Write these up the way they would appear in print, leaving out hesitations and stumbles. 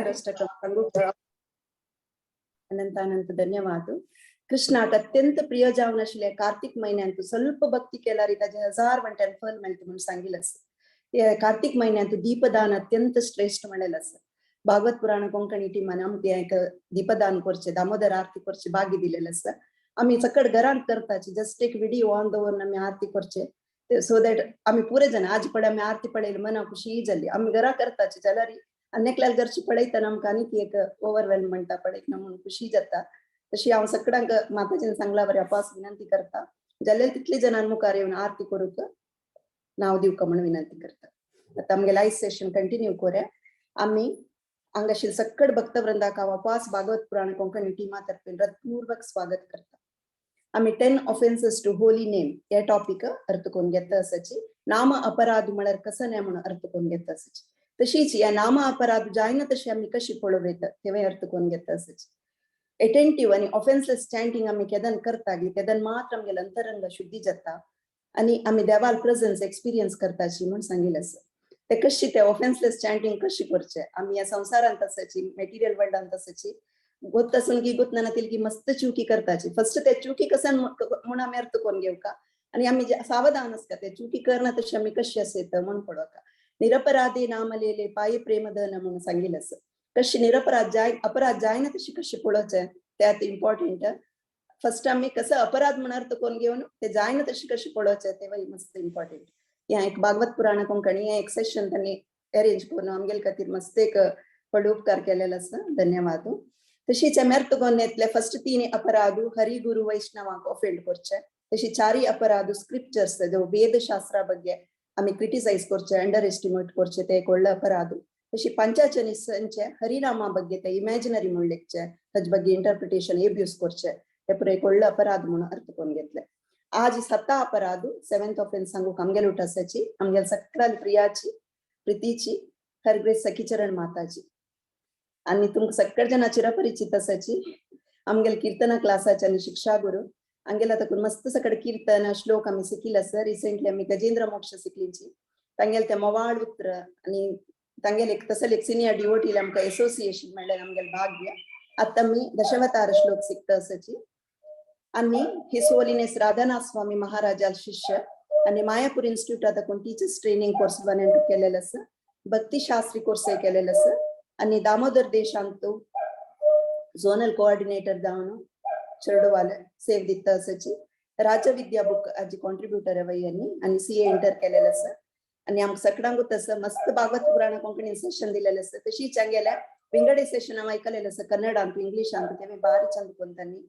सांगूक अनंत अनंत धन्यवाद. कृष्णाक अत्यंत प्रिय जावन आशिल्ले कार्तिक महिन्यांत ಸ್ವಲ್ಪ भक्ती केल्यार ताजे हजार वंट्यान फल मेळटा म्हणून सांगिल्लें आसा. कार्तिक महिन्यांत दीपदान अत्यंत श्रेष्ठ म्हणलेलें आसा. भागवत पुराण कोंकणी टिमान आमकां एक दीपदान करचें, दामोदर आरती करचें भाग्य दिलेलें आसा. आमी सकट घरांत करताची, जस्ट एक विडियो ऑन दवरून आमी आरती करचे, सो that आमी पुरे जाण आज पळय आमी आरती पळयली, मना खुशी जाली. आमी घरा करताची जाल्यार आनी घरची पळयतना आमकां आनीक एक ओवरवेल्म म्हणटा पळयतना म्हणून खुशी जाता. तशी हांव सगळ्यांक माताजीन सांगला बरें अपास विनंती करता, जाल्यार तितली जणां मुखार येवन आरती करूंक नांव दिवका म्हणून विनंती करता. आतां आमगे लायव्ह सेशन कंटिन्यू करूया. आमी हांगाशील सक्कड भक्तवृंदाक हांव अपास भागवत पुराण कोंकणी टिमा तर्फेन हृदपूर्वक स्वागत करता. आमी 10 ऑफेन्सेस टू होली नेम हे टॉपिक अर्थ करून घेता आसाची. नाम अपराध म्हळ्यार कसं नाही म्हणून अर्थ करून घेता आसाची. तशीच ह्या नाम अपराध जायना तशी आमी कशी पळोवं तेवय अर्थ करून घेता आसाची. एटेंटिव्ह आणि ऑफेन्सलेस चॅन्टिंग आमी केदन करता गी तेदन मात्र आमगेले अंतरंग शुद्धी जाता आणि आमी देवाल प्रेझन्स एक्सपिरियन्स करताची म्हूण सांगिल्लें आसा. ते कशी ते ऑफेन्सलेस चॅन्टिंग कशी करचे? आमी ह्या संवसारांत आसाची, मेटिरियल वर्ल्डांत आसाची, गोत आसून की गोत ना की मस्त चुकी करताची. फर्स्ट ते चुकी कसन म्हूण आमी अर्थ करून घेवका आणि आमी सावधान आसता, ते चुकी करना तशी आमी कशी आसता म्हणून पळोवका. निरपराधी नाम लेले पायी प्रेमधन म्हणून सांगिल्लें आसा. कशी निरपराध जाय, अपराध जायना तशी कशी पळोवचें त्यात इम्पॉर्टंट. फर्स्ट आमी कसं अपराध म्हण अर्थ करून घेवन ते जायना तशी कशी पळोवचें ते मस्त इम्पॉर्टंट. ह्या एक भागवत पुराण कोंकणी एक सेशन त्यांनी अरेंज करून आमगेले खातीर मस्त एक व्हडलो उपकार केलेलो आसा, धन्यवाद. तशीच आमी अर्थ करून येतले, फर्स्ट तीन अपराध हरि गुरु वैष्णवाक ऑफेंड करचे. तशी चारी अपराध स्क्रिप्चर्स वेदशास्त्रा ಬಗ್ಗೆ आमी क्रिटिसायज करचे, अंडर एस्टिमेट करचे, ते एक व्हडलो अपराध. तशी पंचाचनी संचे हरिनामा ಬಗ್ಗೆ ते इमॅजिनरी म्हूण लेखचे, ताजे ಬಗ್ಗೆ इंटरप्रिटेशन एब्यूस करचे, ते पुरो एक व्हडलो अपराध म्हणून अर्थ करून घेतले. आज सत्ता अपराध, सेव्हन्थ ऑफेन्स सांगूक आमगेल उठासाची आमगेल सगळ्या प्रियाची प्रीतीची हरग्रेस सखीचरण माताजी आणि तुमकां सगळे जणां चिरपरिचित आसाची. आमगेल कीर्तना क्लासाचे आनी शिक्षा गुरु आमगेला ताकून मस्त सगळे कीर्तन श्लोक आमी शिकिल आसा. रिसेंटली आमी गजेंद्र मोक्ष शिकलीची, तांगेल ते मोवाळ उत्र आणि तांगेल एक तसले एक सिनियर डिवोटील आमकां एसोसिएशन मेळ्ळें, आमगेल भाग्य. आतां आमी दशवतार श्लोक शिकता आसाची. आणि his holiness Radhanath स्वामी महाराजाल शिष्य आणि मायापूर इन्स्टिट्यूट आता टीचर्स ट्रेनिंग कोर्स 1 and 2 केलेलं आसा, भक्तिशास्त्री कोर्स केलेलं आसा आणि दामोदर देशांतू झोनल कोऑर्डिनेटर जावन चेरडुवाले सेव दिता आसाची. राजविद्या बुक आजी कॉन्ट्रीब्युटर वय आणि सीए इंटर केलेलं आसा. आणि आमकां सगळ्यांकूच आसा मस्त भागवत पुराण कोंकणी सेशन दिलेलं आसा. तशीच हांगेल्या विंगडी सेशन हांव आयकलेलें आसा, कन्नडांत, इंग्लिशांत, ते बारी चंद कोंतांनी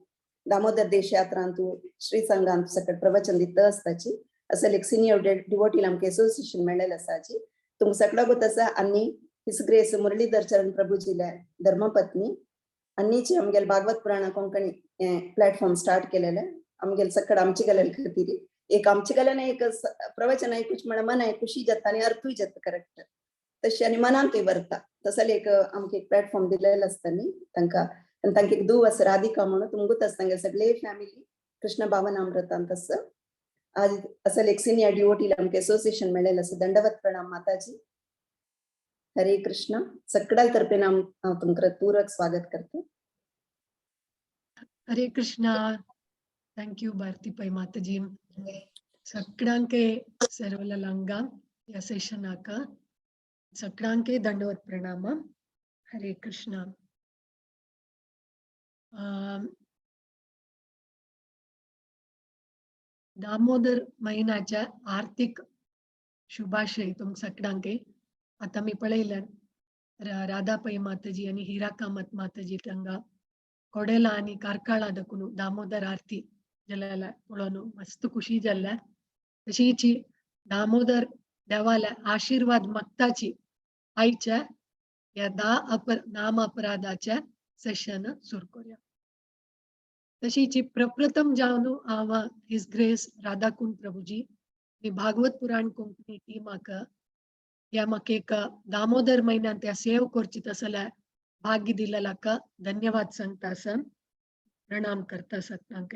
दामोदर देशयात्रांतू श्री संघांत सकट प्रवचन दिता आसताची. असल एक सिनियर डिवोटील आमकां एसोसिएशन मेळ्ळेलें आसाची. तुमकां सगळ्यांकूच आसा. आनी his grace Muralidhar चरण प्रभुजीले धर्मपत्नी अन्नीची आमगेले भागवत पुराण कोंकणी प्लॅटफॉर्म स्टार्ट केलेले आमगेले सकड आमची गेलेले खातीर एक आमची गेल्यान एक प्रवचन ऐकूच म्हळ्यार मन खुशी जाता आनी अर्थूय जाता करेक्ट तशी आनी मनांतूय भरता. तसले एक आमकां एक प्लॅटफॉर्म दिलेलो आसता न्ही तांकां. आनी तांकां एक धूव आसा राधिका म्हणून, तुमकूच आसा तांगेले सगळे फॅमिली कृष्ण भावनामृतांत आसा. आज असल एक सिनियर डिवोटील आमकां एसोसिएशन मेळ्ळेलें आसा. दंडवत प्रणाम माताजी, हरे कृष्ण. सगळ्या तर्फेन हांव तुमकां पूर्वक स्वागत करता. हरे Krishna. Thank you Bharati Pai Mataji. सगळ्यांके सर्वलंगा या सेशनाक सगळ्यांके दंडवत प्रणाम. हरे कृष्णा. दामोदर महिन्याच्या आर्थिक शुभाशय तुम सगळ्यांके. आता मी पळयल्यान राधा पै माताजी आणि हिरा कामत माताजी ತಂಗ ಕೊಡೆಲ आणि ಕಾರ್ಕಳ ದಕುನು ದಾಮೋದರ ಆರತಿ ಜಲ್ಲೆಲ್ಲ ಪಳೋನು ಮಸ್ತ್ ಖುಷಿ ಜಲ್ಲ. तशीची दामोदर देवाला आशीर्वाद मागताची आयच्या या 10 अपर नाम अपराधाच्या सेशन सुरू करूया. तशीची प्रप्रथम जावन हांव his grace Radhakund Prabhuji आनी भागवत पुराण कोंकणी टीमाक ह्या म्हाका एक दामोदर म्हयन्यांत त्या सेव करची तसल्या भाग्य दिलेलाक धन्यवाद सांगता आसा, प्रणाम करता सगळ्यांक.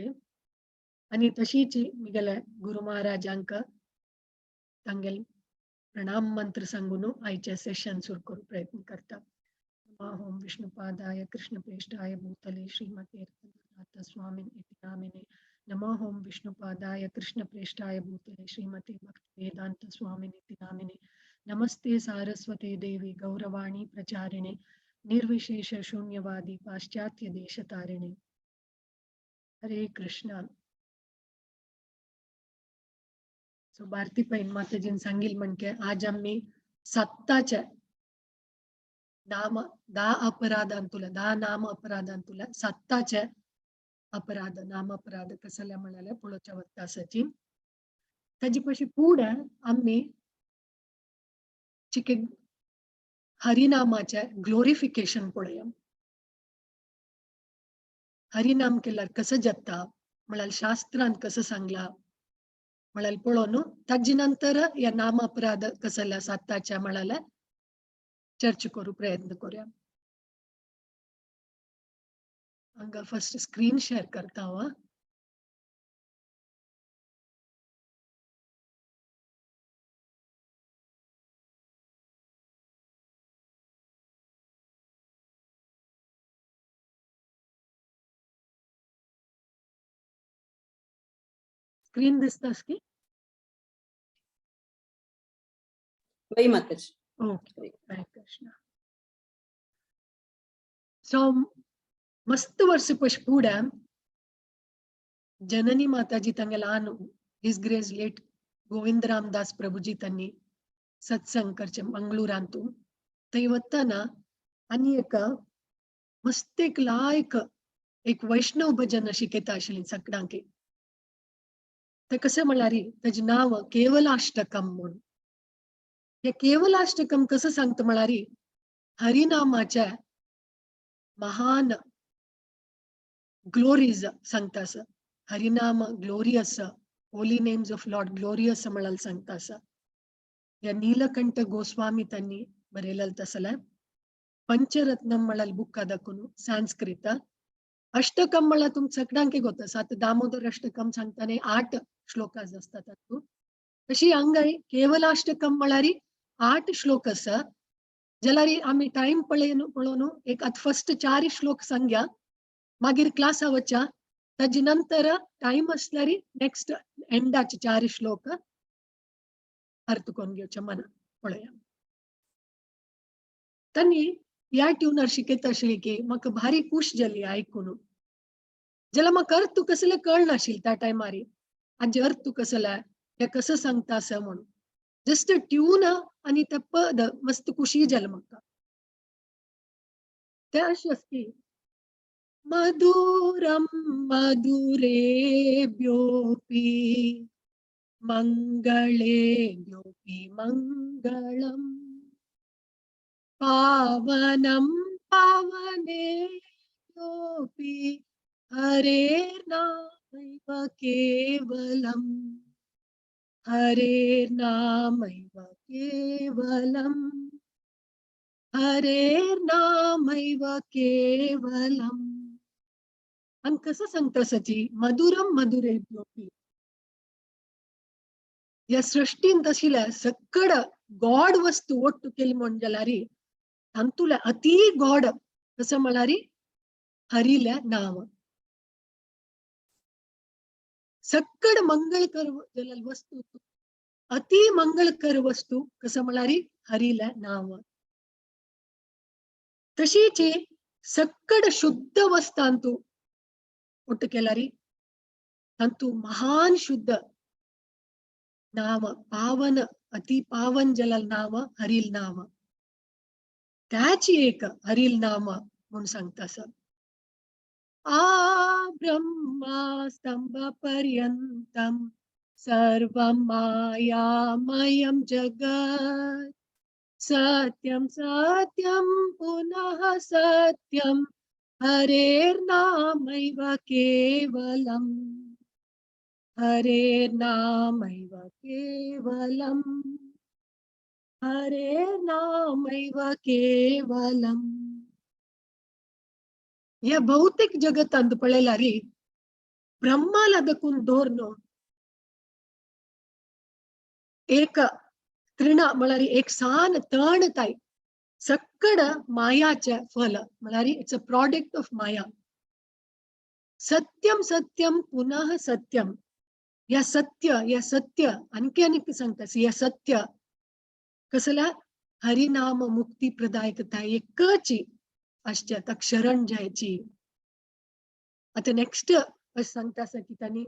आनी तशीच मिगेले गुरु महाराजांक तांगेले प्रणाम मंत्र सांगून आयचे सेशन सुरू करूं प्रयत्न करता. ओम विष्णुपादाय कृष्णप्रेष्ठाय भूतले श्रीमते रघुनाथ स्वामिन् इति नामिने। नमो ओम विष्णुपादाय कृष्णप्रेष्ठाय भूतले श्रीमते भक्तिवेदांत स्वामिन् इति नामिने। नमस्ते सारस्वते देवी गौरवाणी प्रचारिणे निर्विशेष शून्यवादी पाश्चात्य देशतारिणे। हरे कृष्ण। सो भारती पैन माताजीन सांगील म्हणके आज आम्ही सत्ताच्या नाम 10 अपराधांतुला 10 नाम अपराधांतुला सत्ताचे अपराध नाम अपराध कसले म्हणाले पळोवच्या वत्तासाची ताजी पशी पुढे आम्ही चिके हरिनामाचे ग्लोरिफिकेशन पळोवया। हरिनाम केल्यार कसं जाता म्हळ्यार शास्त्रान कसं सांगला म्हळ्यार पळोवन ताजे नंतर ह्या नाम अपराध कसले सत्ताच्या म्हळ्यार चर्च करू प्रयत्न करूया। हांगा फर्स्ट स्क्रीन शेअर करता हांव। स्क्रीन दिसतास की? वही माताजी। ओके, हरे कृष्ण। सो मस्त वर्ष पश फुडें जननी माताजी तांगेले ल्हान his grace late Govind Ramdas Prabhuji तांणी सत्संग करचे मंगळुरांतू थंय वतना आनी एक मस्त एक लायक एक वैष्णव भजन शिकयता आशिल्ली सगळ्यांक। ते कशें म्हळ्यार ताजें नांव केवलाष्टकम म्हूण। हे केवलाष्टकम कसं सांगता म्हळ्यार हरिनामाच्या महान ग्लोरीज सांगता आसा। हरिनाम glorious, holy names of lord glorious म्हळ्यार सांगता आसा। ह्या नीलकंठ गोस्वामी तांणी बरयलें तसलें पंचरत्नम म्हळ्यार बुका दाखोवन संस्कृत अष्टकम म्हळ्यार तुमकां सगळ्यांक गोत आसा। आतां दामोदर अष्टकम सांगता न्ही 8 श्लोकास आसता तातूंत। तशी हांगाय केवलाष्टकम म्हळ्यार 8 श्लोक आसा जाल्यार आमी टायम पळोवन एक आतां फर्स्ट 4 श्लोक सांगया, मागीर क्लासा वच्या, ताजे नंतर टायम आसल्यार नेक्स्ट एंडाचे 4 श्लोक अर्थ करून घेवचे मना पळोवया। तांणी ह्या ट्युनार शिकयता आशिल्ली की म्हाका भारी खूश जाली आयकून। जाल्यार म्हाका अर्थ कसले कळनाशिल्ले त्या टायमार, हाजे अर्थ कसले हे कसं सांगता आसा म्हणून जस्ट ट्यून आनी ते पद मस्त खुशी जालें म्हाका। तें अशें आसा की मधुरम मधुरेभ्योऽपि मंगलेभ्योऽपि मंगलम पावनम पावनेभ्योऽपि हरेर्नामैव केवलम हरेर्नामैव केवलम हरेर्नामैव केवलम। आणि कसं सांगता सची मधुरम मधुरेभ्योऽपि या सृष्टीन तशिल्या सकड गॉड वस्तू ಒಟ್ಟು केली म्हण जाल्यार तांतुल्या अति गॉड कसं म्हळ्यार हरिल्या नाव। सकड मंगलकर जाल्यार वस्तू अति मंगलकर वस्तू कसं म्हळ्यार हरिल्या नाव। तशीच सकड शुद्ध वस्तांतू ಒಟ್ಟು केल्यार तांतू महान शुद्ध नाव पावन अति पावन जलाल नाव हरील नाव त्याची एक हरील नाम म्हणून सांगता सर। आ ब्रह्मा स्तंभ पर्यंतम सर्व मायामयं जगत् सत्यम सत्यम पुनः सत्यम हरेर्नामैव केवलम हरेर्नामैव केवलम हरेर्नामैव केवलम। या भौतिक जगतांत पळयल्यार ब्रह्माला दकून दवरन एक तृण म्हळ्यार एक सान तण ताय सक्कड मायाचे फल म्हळ्यार it's a product of maya. Satyam Satyam पुनः सत्यम, या सत्य या सत्य आणखी आणखी सांगता या सत्य कसला हरिनाम मुक्ती प्रदायकता एकची आसच्या ताका शरण जायची. आता नेक्स्ट अशें सांगता आसा की तांणी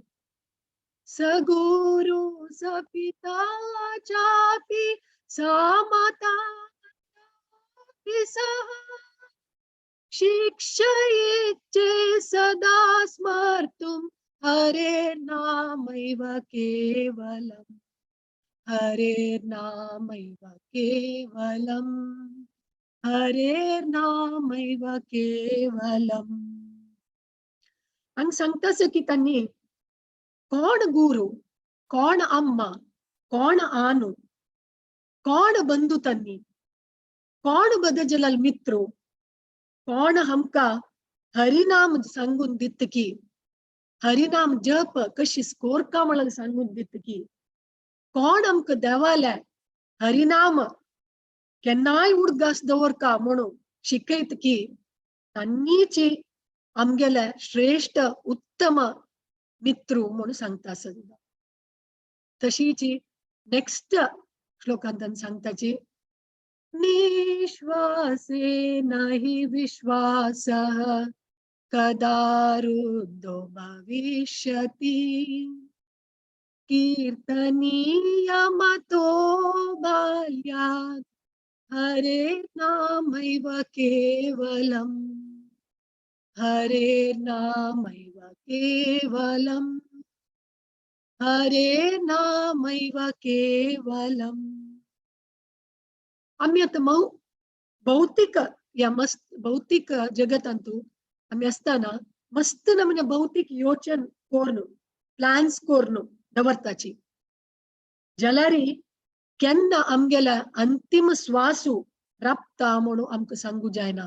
सगुरु सपिता चापि सामाता सह शिक्षयेच्चे सदा स्मर्तुं हरे नामैव केवलम, हरे नामैव केवलम, हरे नामैव केवलम. हांगा सांगता आसा की तांणी कोण गुरु, कोण अम्मा, कोण आनु, कोण बंधु तांणी, कोण बदजलाल मित्रो, कोण हमका हरिनाम सांगून दित की, हरिनाम जप कशी स्कोर का म्हणून सांगून दित की, कोण आमकां देवाले हरिनाम केन्नाय उडगास दवरका म्हणून शिकयत की, तांणीची आमगेले श्रेष्ठ उत्तम मित्र म्हणून सांगता आसा. तशीची नेक्स्ट श्लोकांत सांगताची निश्वासे नाही विश्वासः कदा रुद्धो भविष्यति, कीर्तनीयमतो बाल्यात् हरे नामैव केवलम, हरे नामैव केवलम, हरे नामैव केवलम. आमी आतां भौतिक या मस्त भौतिक जगतांतू आमी आसतना मस्त नमूने भौतिक योचन कोर्नु प्लॅन्स कोर्नु दवरताची, जाल्यार केन्ना आमगेल्या अंतिम श्वासू राबता म्हणून आमकां सांगू जायना.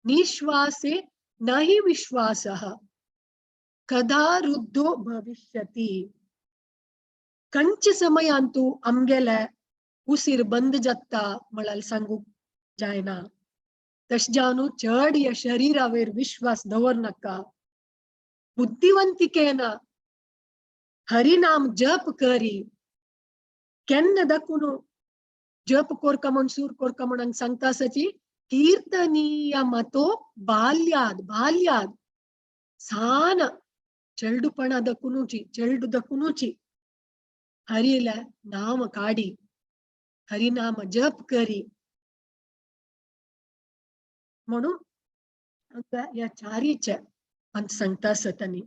निश्वासे नाही विश्वासः कदा रुद्धो भविष्यति, कंच समयांतू आमगेले उसीर बंद जाता म्हळ्यार सांगूंक जायना. तशें जावन चड ह्या शरीरावेर विश्वास दवर नाका. बुद्धिवंतिकेन हरिनाम जप करी, केन्ना दाखून जप कोरका म्हण सूर कोरका म्हण सांगता आसाची कीर्तनीय मतो बाल्याद, बाल्याद सान चेल्डुपणा दकुनुची, चेल्डु दकुनुची हरिला नाम काडी, हरिनाम जप करी म्हणून ह्या चारीचे अंत सांगता आसा तांणी.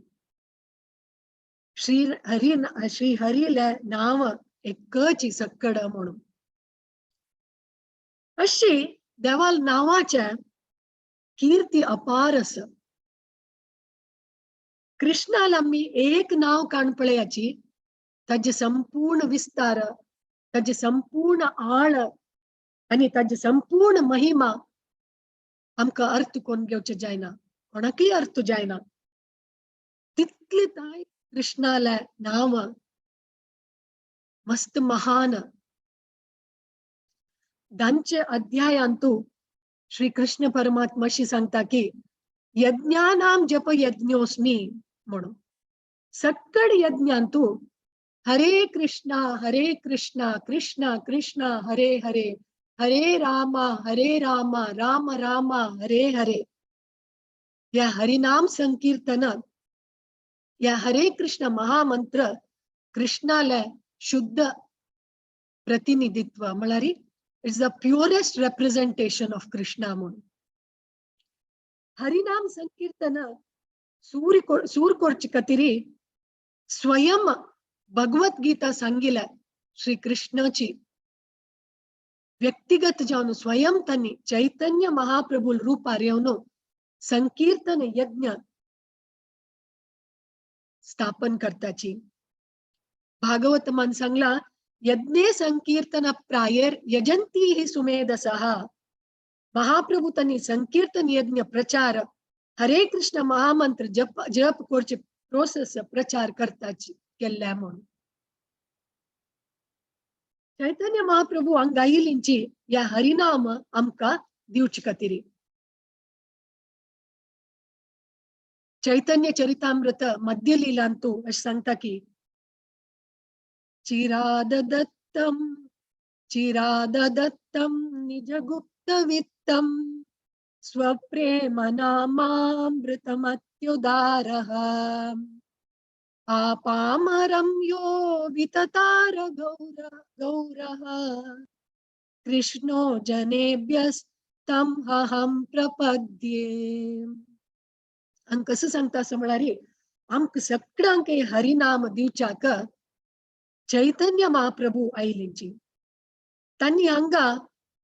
श्री हरी श्री हरिले नाव एकची सक्कड म्हणून अशी देवाल नावाचे कीर्ती अपार आसा. कृष्णाला आमी एक नाव काण पळयाची ताजे संपूर्ण विस्तार, ताजे संपूर्ण आळ आनी ताजे संपूर्ण महिमा आमकां अर्थ कोण घेवचे जायना, कोणाकय अर्थ जायना. तितले ताय कृष्णाले नाव मस्त महान. दांचे अध्यायांतू श्री कृष्ण परमात्मा अशी सांगता की यज्ञानाम जप यज्ञोस्मी म्हणून सक्कड यज्ञांतू हरे कृष्णा कृष्णा कृष्णा हरे हरे, हरे रामा राम रामा हरे हरे, या हरिनाम संकीर्तन या हरे कृष्ण महामंत्र कृष्णाले शुद्ध प्रतिनिधित्व म्हळ्यार it's the purest representation of Krishna म्हणून. हरिनाम संकीर्तन सूर कोरचे खातीर स्वयं भगवत गीता सांगिल्या श्री कृष्णाची व्यक्तिगत जावन स्वयं तांणी चैतन्य महाप्रभू रूपार येवन संकीर्तन यज्ञ स्थापन करताची. भागवत मान सांगला यज्ञे संकीर्तन प्रायर यजंती ही सुमेधसः. महाप्रभू तांणी संकीर्तन यज्ञ प्रचार हरे कृष्ण महामंत्र जप जप कोरचे प्रोसेस प्रचार करताची केल्ल्या म्हणून. चैतन्य महाप्रभू हांगा आयिल्लींची ह्या हरिनाम आमकां दिवचे खातीर. चैतन्य चरितामृत मध्य लीलांतू अशें सांगता की चिराद दत्तम चिराद दत्तम निज गुप्त वित्तम स्वप्रेम नामामृतमत्युदारः आपामरं यो विततार गौर गौरः कृष्णो जनेभ्यस्तं अहं प्रपद्ये. आनी कसं सांगता असं म्हळ्यार आमकां सगळ्यांक हरिनाम दिवच्याक चैतन्य महाप्रभू आयिल्लींची. तांणी हांगा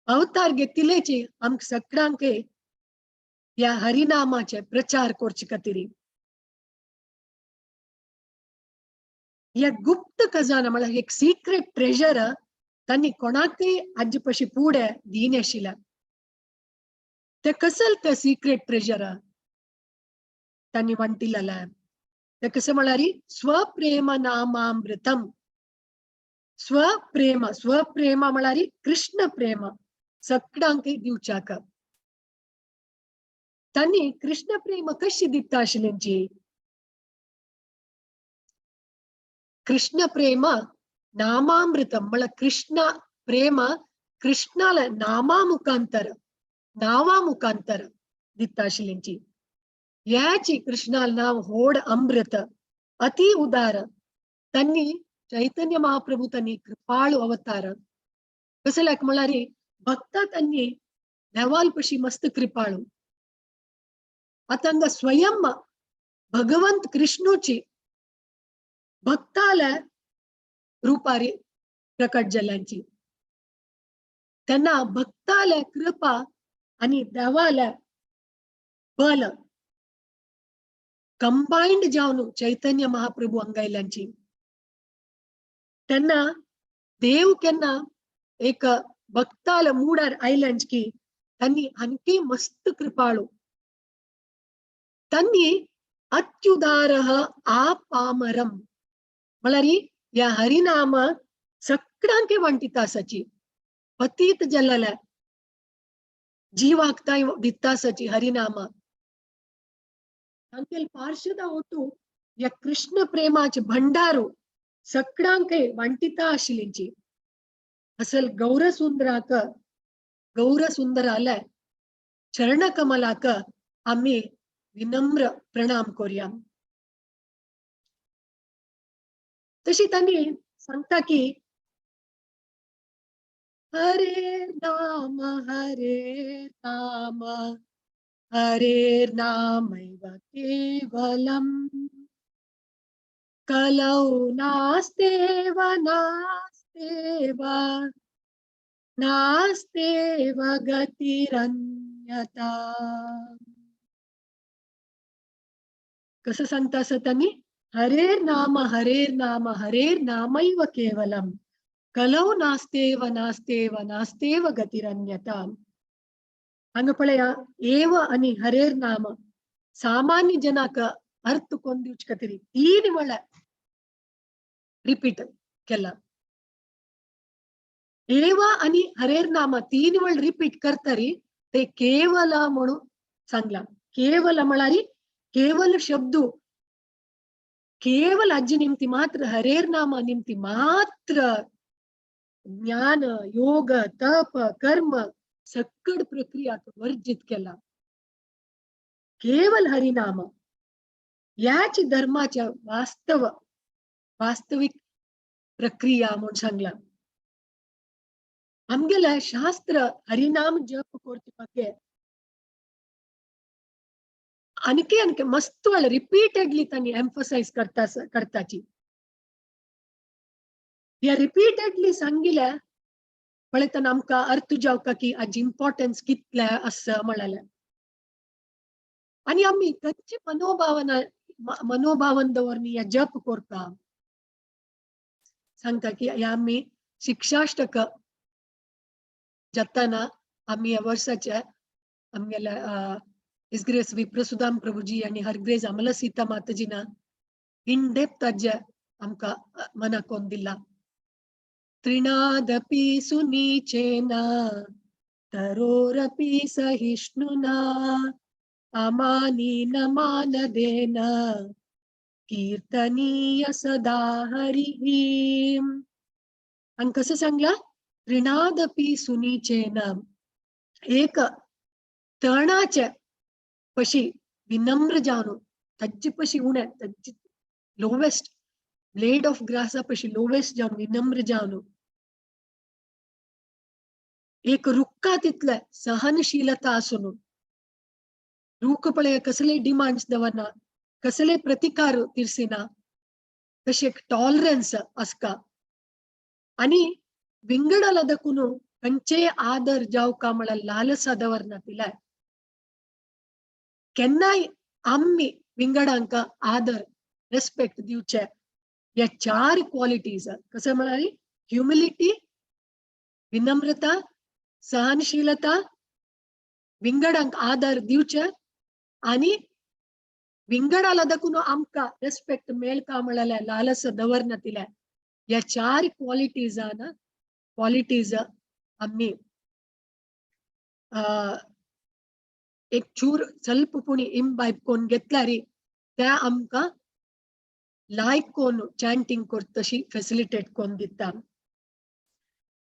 अवतार घेतिल्ल्याची आमकां सगळ्यांक ह्या हरिनामाचे प्रचार करचे खातीर. ह्या गुप्त खजाना म्हळ्यार एक सिक्रेट ट्रेजर तांणी कोणाकय आजी पशी पुढे दिनाशिल्लें. ते कसल ते सिक्रेट ट्रेजर तांणी म्हणटिल्लें ते कसं म्हळ्यार स्वप्रेम नामामृतम. स्वप्रेम स्वप्रेम म्हळ्यार कृष्ण प्रेम सगळ्यांक दिवच्याक. तांणी कृष्ण प्रेम कशी दिता आशिल्ल्यांची? कृष्ण प्रेम नामामृतम म्हळ्यार कृष्ण प्रेम कृष्णाला नामा मुखांतर नावा मुखांतर दिता आशिल्ल्यांची. ह्याची कृष्णाला नाव होड अमृत अति उदार. तांणी चैतन्य महाप्रभू तांणी कृपाळू अवतार. कसं लायक म्हळ्यार भक्त तांणी देवाल पशी मस्त कृपाळू. आतां हांगा स्वयं भगवंत कृष्णूची भक्ताला रुपारी प्रकट जाल्यांची. तेन्ना भक्ताला कृपा आनी देवाला बल कंबायंड जावन चैतन्य महाप्रभू हांगा आयल्यांची. तेन्ना देव केन्ना एक भक्ताला मुडार आयल्यांची की तांणी आणखी मस्त कृपाळू. तांणी अत्युदार आपामरम म्हळ्यार ह्या हरिनाम सगळ्यांक वांटिता आसाची. पतीत जाल्ल्या जीवाक तांय दिता आसाची हरिनाम. तांगेले पार्षदा ओटू ह्या कृष्ण प्रेमाचे भंडारू सगळ्यांक वांटिता आशिल्लींची. असल गौरसुंदराक गौरसुंदराल्या चरणकमलाक आमी विनम्र प्रणाम करूया. तशी तांणी सांगता की हरे नाम हरे नाम हरे नामैव केवलम कलौ नास्तेव नास्तेव नास्तेव गतिरन्यथा. कसं सांगता असं त्यांनी? हरे नाम हरे नाम हरे नामैव केवलम कलौ नास्तेव नास्तेव नास्तेव गतिरन्यथा. हांगा पळया एव आनी हरेर नाम सामान्य जनाक अर्थ कोण दिवचे खातीर तीन वेळा रिपीट केला. एव आनी हरेर नाम तीन वेळ रिपीट करतरी ते केवल म्हणून सांगला. केवल म्हळ्यार केवल शब्द केवल अज्जी निमती मात्र हरेर नाम निमती मात्र ज्ञान योग तप कर्म सकड प्रक्रिया वर्जित केला. केवल हरिनाम याच धर्माच्या वास्तव वास्तविक प्रक्रिया म्हणून सांगला. आमगेले शास्त्र हरिनाम जप करचे ಬಗ್ಗೆ आणखी आणखी मस्त वेळ रिपीटेडली तांणी एम्फसायज करता करताची. ह्या रिपीटेडली सांगिल्या पळयतना आमकां अर्थ जावका की हाजी इम्पॉर्टन्स कितलें आसा म्हळ्यार. आनी आमी खंयची मनोभावना मनोभावन दवरनी ह्या जप करता. सांगता की ह्या आमी शिक्षाष्टक जाताना आमी ह्या वर्साच्या आमगेल्या his grace विप्रसुदाम प्रभुजी आनी हर ग्रेस अमला सीता माताजीना इन डेप्थ ताज्या आमकां मनाक कोन दिला. तृणादपि सुनीचेन तरोरपि सहिष्णुना अमानीन मानदेन कीर्तनीय सदा हरिः. आणि कसं सांगला, तृणादपि सुनीचेन, एक तणाच्या पशी विनम्र जावन ताजे पशी उणे ताजे लोवेस्ट ब्लेड ऑफ ग्रासा पशी लोवेस्ट जावन विनम्र जावन एक रुक्का तितले सहनशीलता आसून रूख पळय कसले डिमांड्स दवरना, कसले प्रतिकार तिरसिना, तशें एक टॉलरन्स आसका आनी विंगडला दकून खंयचेय आदर जावका म्हळ्यार लालसा दवरना तिलाय. केन्नाय आमी विंगडांक आदर रेस्पेक्ट दिवचे. ह्या चार क्वालिटीज कसं म्हळ्यार ह्युमिलिटी, विनम्रता, सहनशीलता, विंगडांक आदर दिवचे आनी विंगडाला दकून आमकां रेस्पेक्ट मेळका म्हळ्यार लालस दवरना तिल्या. ह्या चार क्वालिटीजान क्वालिटीज आमी एक चूर ಸ್ವಲ್ಪ पुणी इम्बायब कोन्न घेतल्यार त्या आमकां लायक कोन चांटिंग करत तशी फेसिलिटेट कोन्न दिता.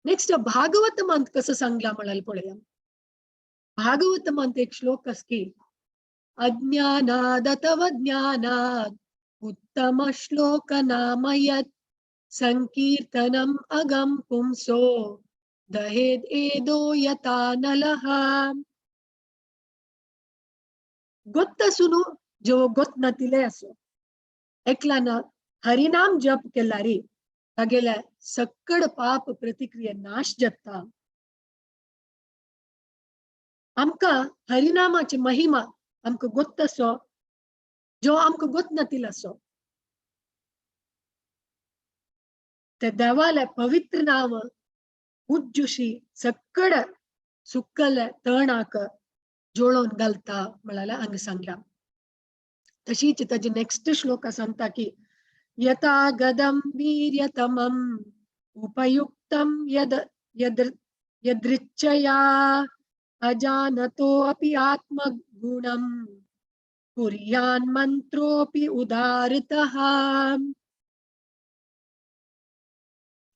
नेक्स्ट भागवत मंत कसं सांगला म्हळ्यार पळया. भागवत मंत एक श्लोक आसा की अज्ञानादतव ज्ञानाद उत्तम श्लोक नामयत संकीर्तनम अगम पुंसो दहेद एदो यथा नलः. ಗೊತ್ತಸುನು ಜೋ ಗೊತ್ತನತಿಲೆ असो एकलान हरिनाम जप केल्यारी तागेले सक्कड पाप प्रतिक्रिया नाश जाता. आमकां हरिनामाची महिमा आमकां गोत्त आसो जो आमकां गोत नातील आसो ते देवाले पवित्र नाव उज्जुशी सक्कड सुक्कले तणाक जोळोवन घालता म्हळ्यार हांगा सांगला. तशीच ताजे नेक्स्ट श्लोक सांगता की यथा गदम वीर्यतमम उपयुक्तम यद यद यदृच्छया अजानतो अपि आत्मगुणम कुर्यान् मंत्रोपि उदारतः.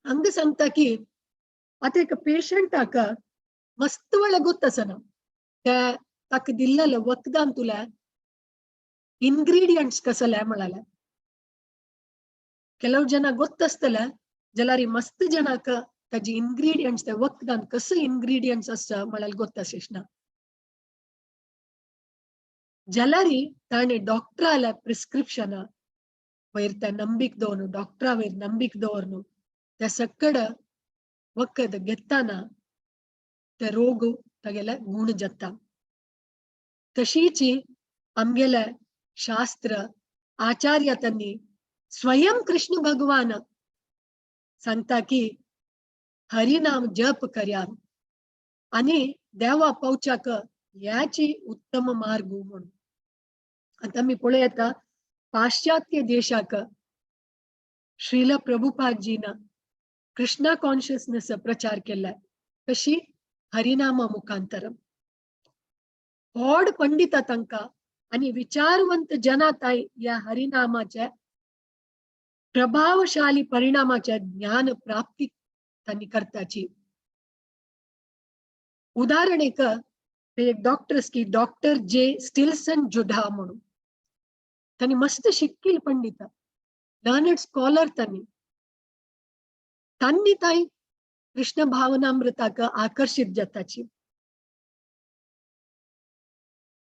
हांगा सांगता की आतां एका पेशंटाक मस्त वेळा गोत्त आसना त्या ताका दिल्लेले वखदान तुला इन्ग्रीडियंट्स कसले म्हळ्यार ಕೆಲವು ಜನ ಗೊತ್ತಸ್ತಲ್ಲ ಜಲಾರಿ ಮಸ್ತ್ ಜನಕ ताजी इन्ग्रीडियंट्स त्या वखदान कसं इन्ग्रीडियंट्स आसता म्हळ्यार गोत्त ना. जलारी ताणें डॉक्टराल्या प्रिस्क्रिप्शना वयर त्या ನಂಬಿಕೆ दवरून डॉक्टरा वयर ನಂಬಿಕೆ दवरून त्या सक्कड वखद घेताना ते रोग तागेले गुण जाता. तशीच आमगेले शास्त्र आचार्य त्यांनी स्वयं कृष्ण भगवान सांगता की हरिनाम जप कर्या आणि देवा पावच्याक याची उत्तम मार्ग म्हणून. आता मी पळयता पाश्चात्य देशाक श्रील प्रभुपादजीन कृष्णा कॉन्शियसनेस प्रचार केलाय कशी हरिनामा मुखांतर. व्हड पंडिता तांकां आनी विचारवंत जनाताय ह्या हरिनामाच्या प्रभावशाली परिणामाच्या ज्ञान प्राप्ती त्यांनी करताची. उदाहरण एक एक डॉक्टर की डॉक्टर जे स्टिल्सन जुडा म्हणून त्यांनी मस्त शिक्कील पंडित लर्नड स्कॉलर त्यांनी त्यांनी ताई कृष्ण भावनामृताक आकर्षित जाताची.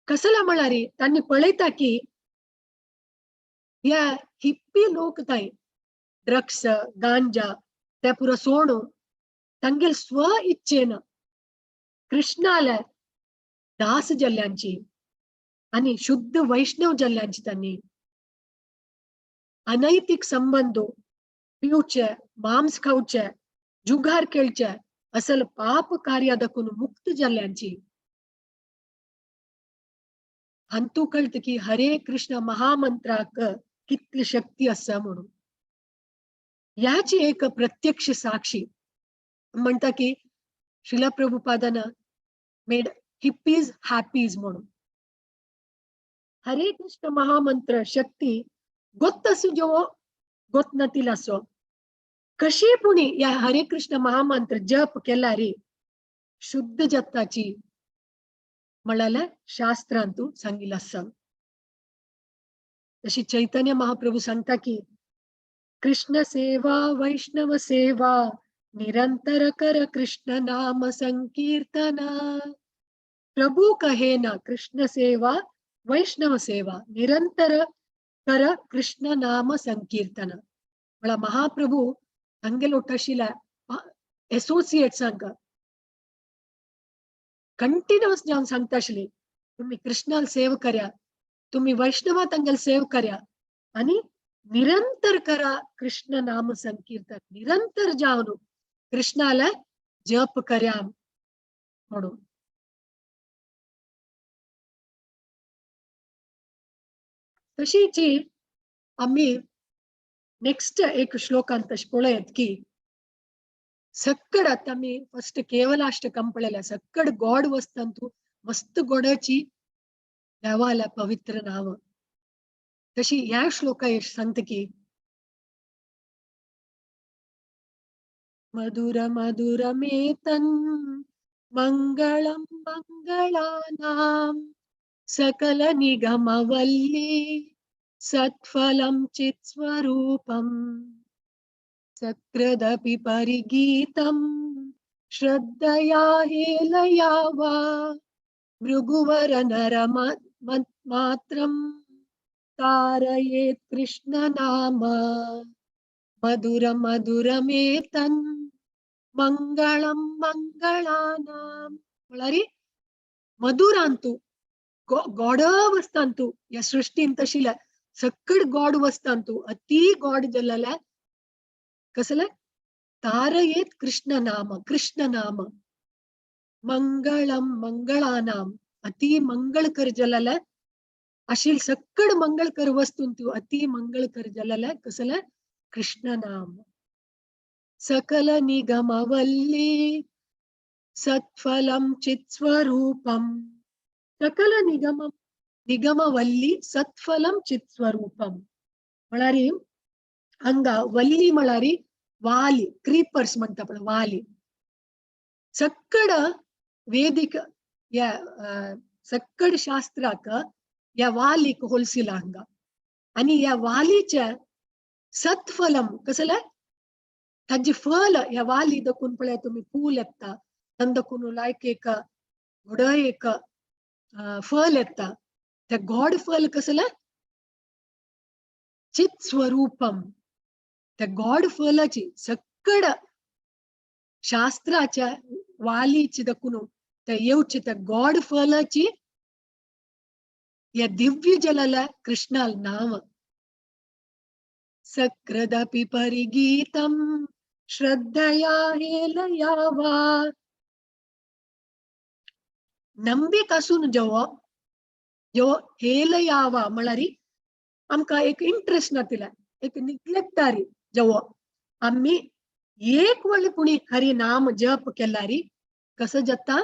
कसला म्हळ्यार त्यांनी पळयता की ह्या हिप्पी लोक ताई ड्रग्स गांजा त्या पुरो सोडून तांगेल स्व इच्छेन कृष्णाल्या दास जल्ल्यांची आणि शुद्ध वैष्णव जल्ल्यांची त्यांनी अनैतिक संबंध पिवचे मांस खावचे जुगार खेळचे असल पाप कार्य दकून मुक्त जल्ल्यांची. हांतू कळत की हरे कृष्ण महामंत्राक कितली शक्ती आसा म्हणून. ह्याची एक प्रत्यक्ष साक्षी म्हणटा की श्रील प्रभुपादान मेड हिप्पीज हॅपीज म्हणून. हरे कृष्ण महामंत्र शक्ती गोत्त आसूं जेवो गोत नातील असो, कशी पुणी या हरे कृष्ण महामंत्र जप केला रे शुद्ध जत्ताची म्हणाल्या शास्त्रांतू सांगितलं आसा. तशी चैतन्य महाप्रभू सांगता की कृष्ण सेवा वैष्णव सेवा निरंतर कर कृष्ण नाम संकीर्तन. प्रभू कहे ना कृष्ण सेवा वैष्णव सेवा निरंतर कर कृष्ण नाम संकीर्तन. म्हळ्यार महाप्रभू तांगेलो आशिल्ल्या एसोसिएट्सांक कंटिन्युअस जावन सांगता आशिल्ली, तुम्ही कृष्णाल सेव कर्या, तुम्ही वैष्णवा तांगेल सेव कर्या आणि निरंतर करा कृष्ण नाम संकीर्तन, निरंतर जावन कृष्णाला जप कर्या म्हणून. तशीच आम्ही नेक्स्ट एक श्लोकांत तशें पळयत की सक्कड आतां आमी फस्ट केवलाष्टकम पळयल्या, सक्कड गोड वस्तंतू मस्त गोडाची देवाला पवित्र नाव. तशी ह्या श्लोका सांगता की मधुर मधुर मेतन मंगलम मंगलानाम सकल निगमवल्ली सत्फलं चित्स्वरूपं सकृदपि परिगीतं श्रद्धया हेलया वा भृगुवर नर मात्रं तारयेत् कृष्ण नाम. मधुर मधुरमेतन् मंगलम मंगलानाम. म्हळ्यार मधुरांतू गोड वस्तांतू ह्या सृष्टीन तशिल्या सक्कड गोड वस्तांतू अति गोड जल्लल्या कसले तारयेत कृष्ण नाम, कृष्ण नाम मंगलम मंगलानाम अति मंगलकर जल्लल्या अशील सक्कड मंगलकर वस्तूंतू अति मंगलकर जल्लल्या कसले कृष्ण नाम. सकल निगमवल्ली सत्फलम चित्स्वरूपम. सकल निगम निगमवल्ली सत्फलम चित्स्वरूपम म्हळ्यार हांगा वल्ली म्हळ्यार वाली, क्रीपर्स म्हणटा पळय वाली. सक्कड वेदिक ह्या सक्कड शास्त्राक ह्या वालीक होलसिला हांगा आनी ह्या वालीच्या सत्फलम कसले ताजे फल ह्या वाली दखून पळय तुमी फूल येता, तांकां दखून लायक एक घोड एक फल येता, त्या गोड फल कसले चित स्वरूपम. त्या गोड फलाची सक्कड शास्त्राच्या वालीची दखून त्या येवची त्या गोड फलाची या दिव्य जलाला कृष्णाल नाव. सकृदपि परिगीतं श्रद्धया हेलया वा. नंबीक आसून जेवो जेवो हेलयावा म्हळ्यार आमकां एक इंट्रस्ट नातिल्या एक निग्लेक्टारी जेवो आमी एक वेळ पुणी हरी नाम जप केल्यारी कसं जाता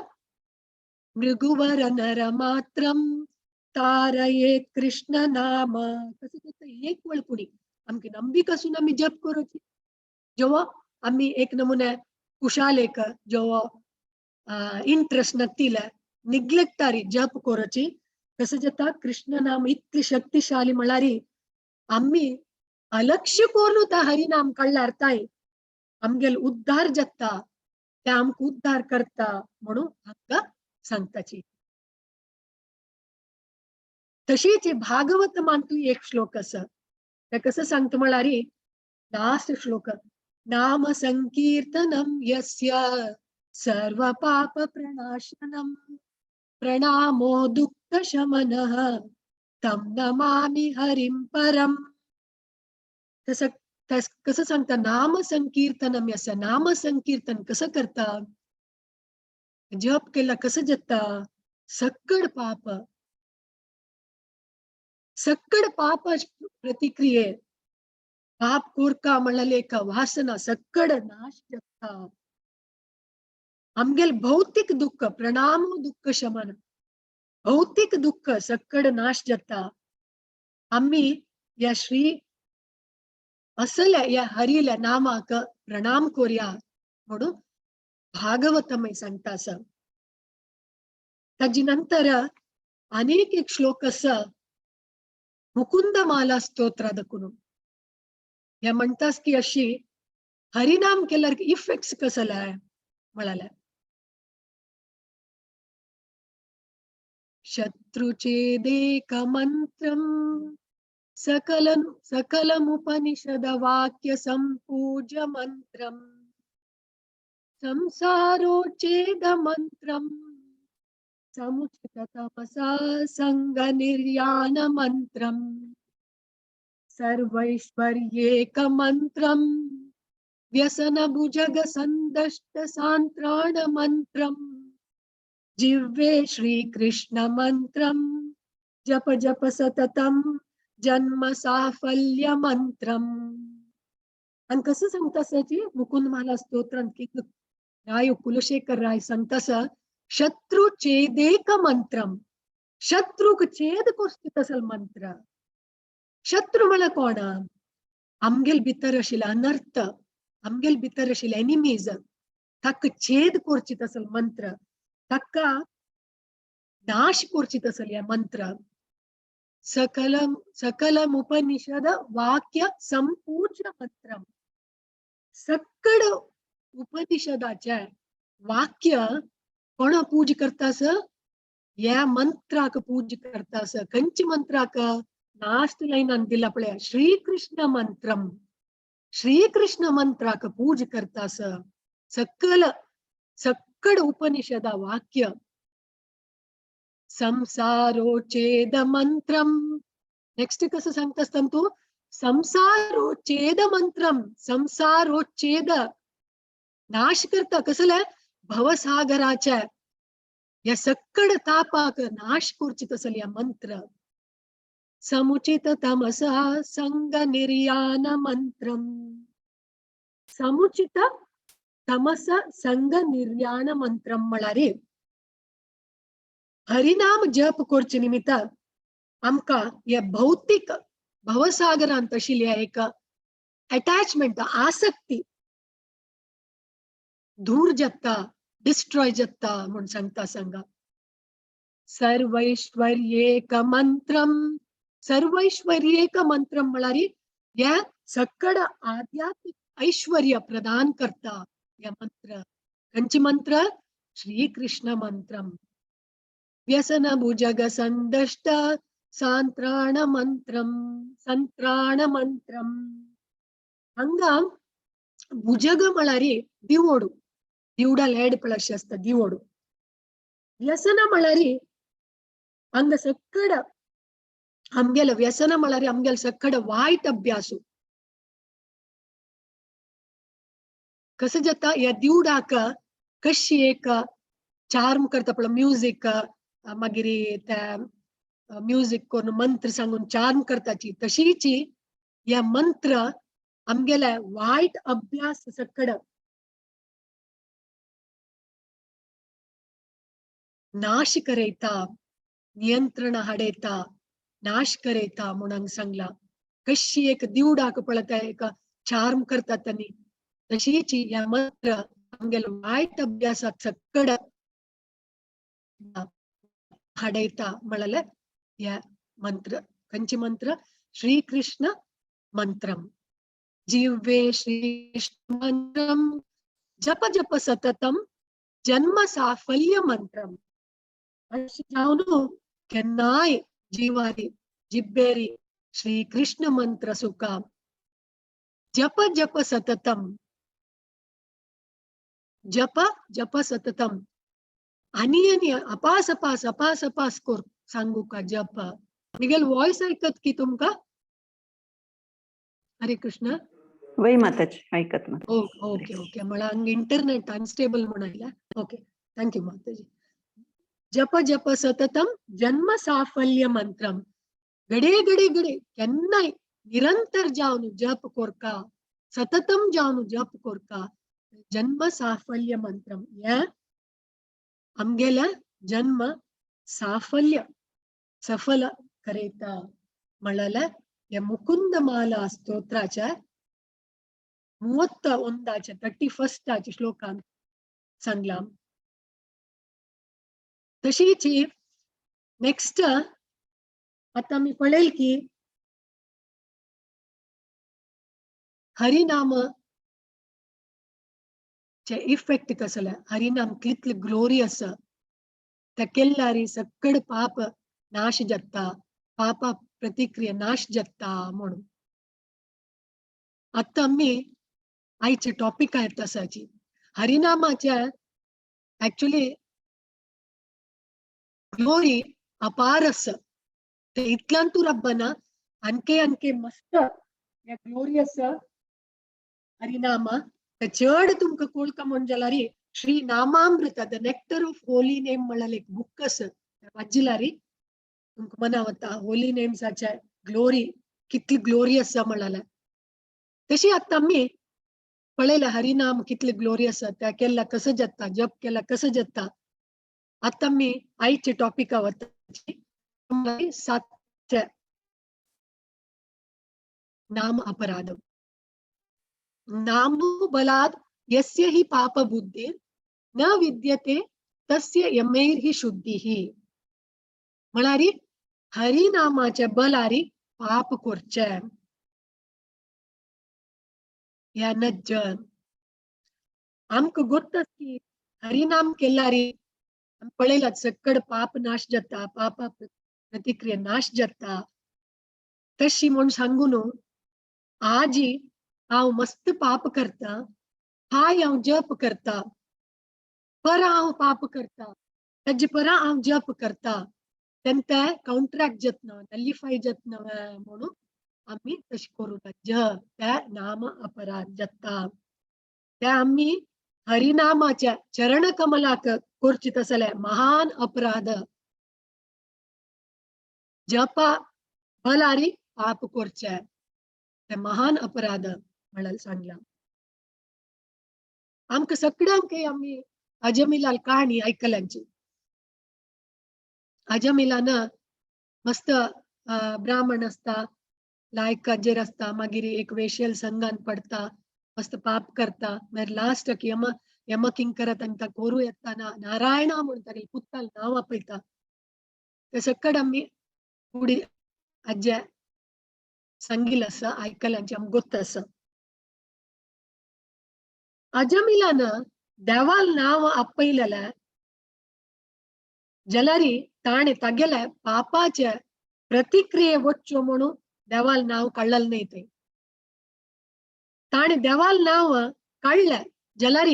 मृगुवर नर मात्रम तारयेत कृष्ण नाम. कसं जाता एक वेळ पुणी आमकी नंबीक आसून आमी जप करूची. जेव्हा आमी एक नमुने कुशालेक जेव्हा इंट्रस्ट नातिल्या निग्लेक्टारी जप करूची कसं जाता कृष्ण नाम इतली शक्तिशाली म्हळ्यार आमी अलक्ष्य करून त्या हरिनाम काडल्यार ताय आमगेल उद्धार जाता, ते आमकां उद्धार करता म्हणून हांकां सांगताची. तशीच भागवत मानतू एक श्लोक आसा, ते कसं सांगता म्हळ्यार लास्ट श्लोक नाम संकीर्तनम यस्य सर्व पाप प्रणाशनम प्रणामो दुःख शमनः तम नमामि हरिं परम. तसं कसं सांगता नाम संकीर्तनम यस्य. नाम संकीर्तन कसं करता, जप केला कसं जाता सक्कड पाप सक्कड पाप प्रतिक्रिये पाप कोरका म्हणलें एक वासना सक्कड नाश जाता. आमगेल भौतिक दुःख प्रणाम दुःख शमन भौतिक दुःख सक्कड नाश जाता. आम्ही या श्री असल्या या हरील्या नामाक प्रणाम कोरया म्हणून भागवतमय सांगता असं. ताजी नंतर अनेक एक श्लोक असं मुकुंदमाला स्तोत्र दकुन या म्हणतास की अशी हरिनाम केल्यार इफेक्ट्स कसला म्हणाल्या. शत्रुचेदेक मंत्रम सकल सकलमुपनिषद वाक्य संपूज्य मंत्रम संसारोचेद मंत्रम समुचित तपसा संग निर्याण मंत्रम सर्वैश्वर्येक मंत्रम व्यसन भुजग संदष्ट सांत्राण मंत्रम जिह्वे श्री कृष्ण मंत्रम जप जप सततम जन्म साफल्य मंत्रम. आणि कसं सांगतासाची मुकुंदमाला स्तोत्र की राय कुलशेखर राय सांगतास शत्रू चेदेक मंत्रम. शत्रूक छेद कोस्तीत असल मंत्र. शत्रू म्हळ्यार कोण? आमगेल भितर आशिल्ले अनर्थ, आमगेल भितर आशिल्ले एनिमीज, ताका छेद कोरचीत असल मंत्र, ताका नाश कोरचीत असल हे मंत्र. सकलम सकलम उपनिषद वाक्य संपूज्य मंत्रम. सक्कड उपनिषदाचे वाक्य कोण पूज करतास? या मंत्राक पूज करतास. खंयचे मंत्राक? लास्ट लायनान दिला पळय श्रीकृष्ण मंत्रम. श्रीकृष्ण मंत्राक पूज करतास. सकल सक्कड उपनिषदा वाक्य संसारोचेद मंत्रम. नेक्स्ट कसं सांगतास तू? संसारोचेद मंत्रम. संसारोचेद नाश करता. कसलं? भवसागराच्या या सक्कड तापाक नाश कोरची तसल या मंत्र. समुचित तमसा संग निर्याण मंत्रम. समुचित तमस संग निर्याण मंत्रम म्हळ्यार हरिनाम जप कोरचे निमित्त आमकां हे भौतिक भवसागरांत आशिल्ल्या एक अटॅचमेंट आसक्ती दूर जाता, डिस्ट्रॉय जाता म्हूण सांगता सांगा. सर्वैश्वर्येक मंत्रम. सर्वैश्वर्येक मंत्रम म्हळ्यार ह्या सक्कड आध्यात्मिक ऐश्वर्य प्रदान करता ह्या मंत्र. खंयचे मंत्र? श्रीकृष्ण मंत्रम. व्यसन भुजग संदष्ट सांत्राण मंत्रम. संत्राण मंत्रम. हांगा भुजग म्हळ्यार दिवोडू, दिवडा लेड पळय आसता दिवोडू. व्यसन म्हळ्यार हांगा सक्कड आमगेले व्यसन म्हळ्यार आमगेले सक्कड वायट अभ्यासू. कसं जाता ह्या दिवडाक कशी एक चार्म करता पळय म्युजीक, मागीर त्या म्युजीक करून मंत्र सांगून चार्म करताची, तशीची ह्या मंत्र आमगेले वायट अभ्यास सक्कड नाश करयता, नियंत्रण हाडयता, नाश करयता म्हूण हांगा सांगला. कशी एक दिवडाक पळयता एक चार्म करता तांणी, तशीची ह्या मंत्र आमगेले वायट अभ्यासाक सक्कड हाडयता म्हळ्यार ह्या मंत्र. खंयचे मंत्र? श्रीकृष्ण मंत्रम. जिह्वे श्रीकृष्ण मंत्रम जप जप सततम जन्म साफल्य मंत्रम. अशें जावन केन्नाय जिवारी जिब्बेरी श्रीकृष्ण मंत्र सुका जप जप सततम जप जप सततम आनी आनी अपास अपास अपास अपास कोर सांगू का जप. मिगेल वॉयस ऐकत की तुमका? हरे कृष्ण. वय माताजी ऐकत ना. ओके ओके, मला इंटरनेट अनस्टेबल म्हणायला. ओके, thank you माताजी. जप जप सततम जन्म साफल्य मंत्रम. गडे गडे गडे केन्नाय निरंतर जावन जप कोरका, सततम जावन जप कोरका जन्म साफल्य मंत्रम हे आमगेल्या जन्म साफल्य सफल करयता म्हणलें ह्या मुकुंदमाला स्तोत्राच्या 31 31 श्लोकान सांगलां. तशीच नेक्स्ट आता मी पळयल की हरिनाम चे इफेक्ट कसले, हरिनाम कितले ग्लोरियस, त्या केल्लारी सकड पाप नाश जाता, पापा प्रतिक्रिया नाश जाता म्हणून. आता आमी आयचे टॉपिक आहेत तसाची हरिनामाच्या ऍक्च्युली ग्लोरी अपार आसा. ते इतल्यान तूं रब्बना आणखी आणखी मस्त या ग्लोरियस हरिनामा ते चड तुमकां कोळका म्हण जाल्यार Shri Namamrita the nectar of holy name म्हणल्यार एक बुक आसा, वाचिल्यार तुमकां मना वता होली नेम्साचे ग्लोरी कितली ग्लोरी आसा म्हणल्यार. तशी आतां आमी पळयला हरिनाम कितली ग्लोरी आसा, त्या केल्ला कसं जाता, जप केला कसं जाता. आतां आमी आयचे टॉपिका वता 7 नाम अपराध. नामो बलाद यस्य हि पाप बुद्धिर न विद्यते तस्य यमैर्हि शुद्धिः. म्हळ्यार हरिनामाच्या बलारी पाप करचे ह्या नज्जन. आमकां गोत्त की हरिनाम केल्यारी पळयला सकड पाप नाश जाता, पापा प्रतिक्रिया नाश जाता. तशी म्हूण सांगू न्हू आजी हांव मस्त पाप करता, हाय हांव जप करता, परा हांव पाप करता, ताजे परा हांव जप करता, तेन्ना काउंटराक्ट जातना नलिफाय जातना म्हणून आमी तशें करूं नज. त्या नाम अपराध जाता त्या आमी हरिनामाच्या चरण कमलाक करची तसले महान अपराध. जपा बलारी पाप करचे ते महान अपराध म्हळ्यार सांगला. आमकां सगळ्यांक आमी अजमिलाल कहाणी आयकल्यांची. अजमिलान मस्त ब्राह्मण आसता, लायकाचेर आसता, मागीर एक वेशल संघान पडता, मस्त पाप करता, मागीर लास्टाक यम यमकिंकर तांकां कोरू येताना नारायणा म्हूण तागेले पुताल नांव आपयता. ते सकड आमी फुडें आज्या सांगिल्लें आसा, आयकल्यांचे आमकां गोत्त आसा. अजमिलान देवाल नांव आपयलेलें जाल्यार ताणें तागेल्या पापाचे प्रतिक्रिये वच्च्यो म्हणून देवाल नांव काडलेलें न्हय थंय. ताणें देवाल नांव काडलें जाल्यार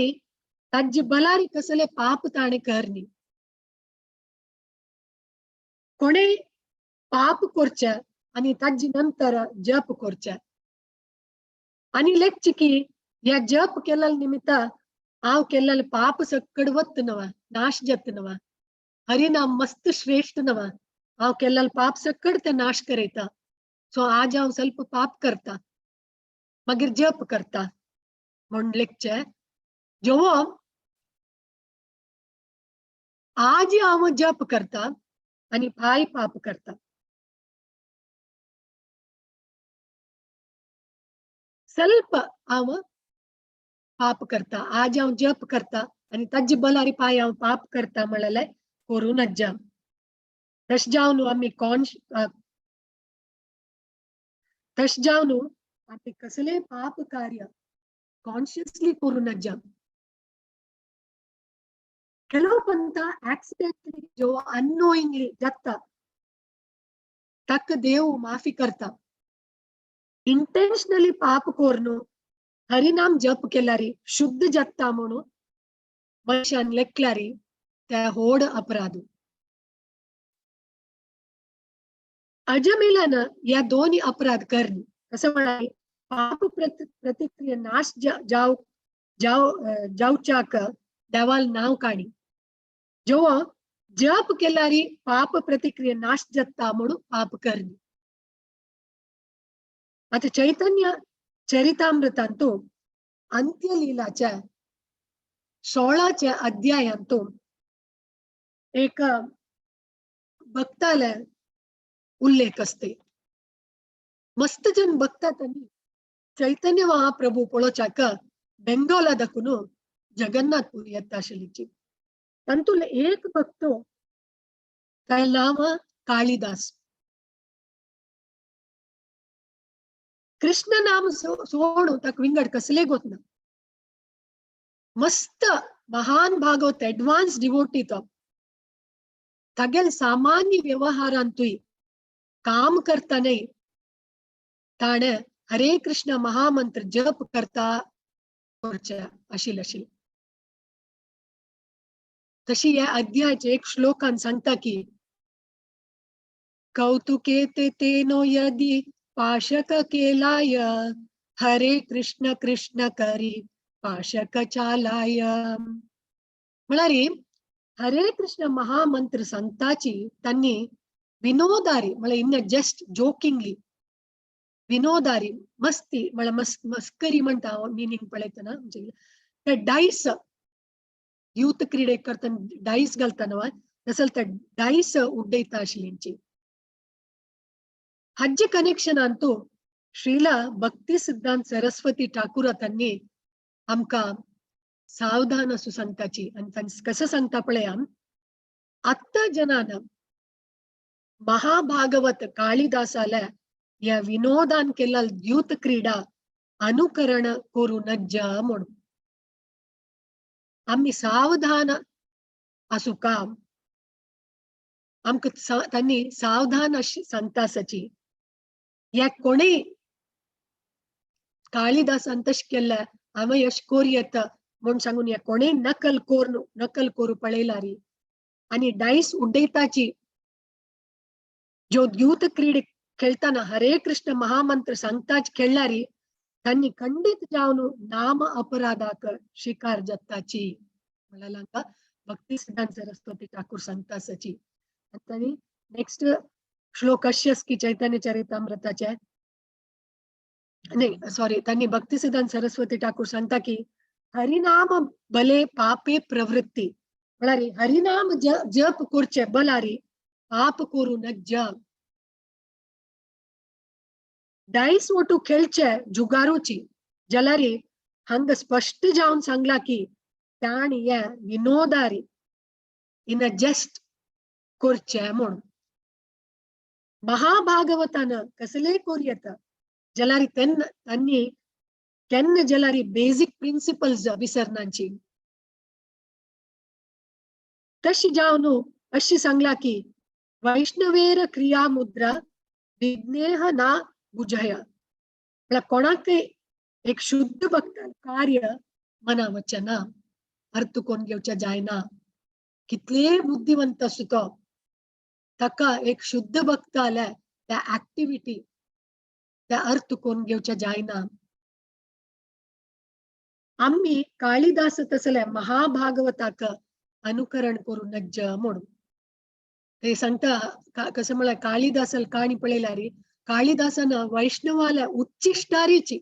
ताजे बलारी कसले पाप ताणें करनी. कोणें पाप करचें आनी ताजे नंतर जप करचें आनी लेखचें की ह्या जप केल्ल्या निमित्त हांव केल्लें पाप सकड वत नवा नाश जात नवा, हरिनाम मस्त श्रेष्ठ नवा, हांव केल्लें पाप सकड ते नाश करयता. सो आज हांव ಸ್ವಲ್ಪ पाप करता मागीर जप करता म्हूण लेखचें. जेवो आज हांव जप करता आनी पाय पाप करता, ಸ್ವಲ್ಪ हांव पाप करता, आज हांव जप करता आनी ताजे बलारी पाय हांव पाप करता म्हणलें करूं नज्जा. तशें जावन न्हू आमी तशें जावन न्हू आमी कसलें पाप कार्य कॉन्शियसली करूं नज्जा. ಕೆಲವು ಪಂತ ಆಕ್ಸಿಡೆಂಟ್ಲಿ जो अननोइंगली जाता ताका देव माफी करता. इंटेन्शनली पाप कोरनु हरिनाम जप केल्यारी शुद्ध जाता म्हणून मनशान लेखल्यारी त्या होड अपराध. अजमिलान या दोन्ही अपराध करणी कसं म्हणाले पाप प्रतिक्रिया नाश जाव जाव जावच्याक देवाल नाव काणी. जेव्हा जप केल्यारी पाप प्रतिक्रिया नाश जाता म्हणून पाप करणी. आतां चैतन्य चरितामृतांतु अंत्यलीलाच्या 16च्या अध्यायांतु एक भक्ताला उल्लेख असते. मस्त जन भक्ता त्यांनी चैतन्य महाप्रभू पळोवच्याक बेंगोला दाखून जगन्नाथपुरी येता आशिल्लीची. तातूंतलो एक भक्त काय नाव कालिदास. कृष्ण नाम सोडून ताका विंगड कसले गोत ना. मस्त महान भागवत एडवान्स डिवोटी तो. तागेल सामान्य व्यवहारांतूय काम करताना ताणें हरे कृष्ण महामंत्र जप करता आशिल आशिल. तशी ह्या अध्यायाचे एक श्लोकान सांगता की कौतुके ते तेनो यदि पाशक केलाय हरे कृष्ण कृष्ण करी पाशक चालाय. म्हळ्यार हरे कृष्ण महामंत्र सांगताची त्यांनी विनोदारी म्हळ्यार इन जस्ट जोकिंगली विनोदारी मस्ती म्हळ्यार मस्करी म्हणटा हांव मिनींग पळयतना आमचे ते डायस यूथ क्रिडे करतना डायस घालतना तसल ते डायस उड्डयता आशिल्ली. हाजे कनेक्शनान तो श्रीला भक्ती सिद्धांत सरस्वती ठाकूर त्यांनी आमकां सावधान असो सांगताची. आनी कसं सांगता पळया, आत्ता जनान महाभागवत कालिदासाला या विनोदान केला द्यूत क्रीडा अनुकरण करू नज्जा म्हणून आम्ही सावधान असू काम आमकां त्यांनी सावधान अशी सांगता आसाची. या कोणी कालिदासान तशें केल्लें हांवें अशें करूं येता म्हूण सांगून या कोणें नकल करून नकल करूं पळयला री. आनी डायस उड्डयताची ज्यो द्यूत क्रीड खेळताना हरे कृष्ण महामंत्र सांगताच खेळणारी त्यांनी खंडित जावन नाम अपराधाक शिकार जाताची म्हळ्यार भक्ती सिद्धांत सरस्वती ठाकूर सांगता आसाची. आनी नेक्स्ट श्लोक अशें की चैतन्य चरितामृताचे नाही सॉरी त्यांनी भक्ती सिद्धांत सरस्वती ठाकूर सांगता की हरिनाम बले पापे प्रवृत्ती म्हळ्यार हरिनाम जप करचे बलारी पाप करू नज्ज. डायस ओटू खेळचे जुगारूची जाल्यार हांगा स्पश्ट जावन सांगला की ताणी हे विनोदारी इन जस्ट करचे म्हूण. महाभागवतान कसलेय करूं येता जाल्यार तेन्ना तांणी केन्ना जाल्यार बेजीक प्रिंसिपल्स विसरनाची. तशी जावन अशी सांगला की वैष्णवेर क्रिया मुद्रा विज्ञेह ना बुझया. म्हळ्यार कोणाकय एक शुद्ध भक्त कार्य मना वचना ना, अर्थ कोण घेवच्या जायना. कितलेय बुद्धिवंत आसूं तो ताका एक शुद्ध भक्त आल्यार त्या ऍक्टिव्हिटी त्या अर्थ कोण घेवच्या जायना. आम्ही कालिदास तसले महाभागवताक अनुकरण करू नज्ज म्हणून ते सांगता. कसं म्हळ्यार कालिदासाल काणी पळयल्यार कालिदासान वैष्णवाल्या उच्चिश्टारीची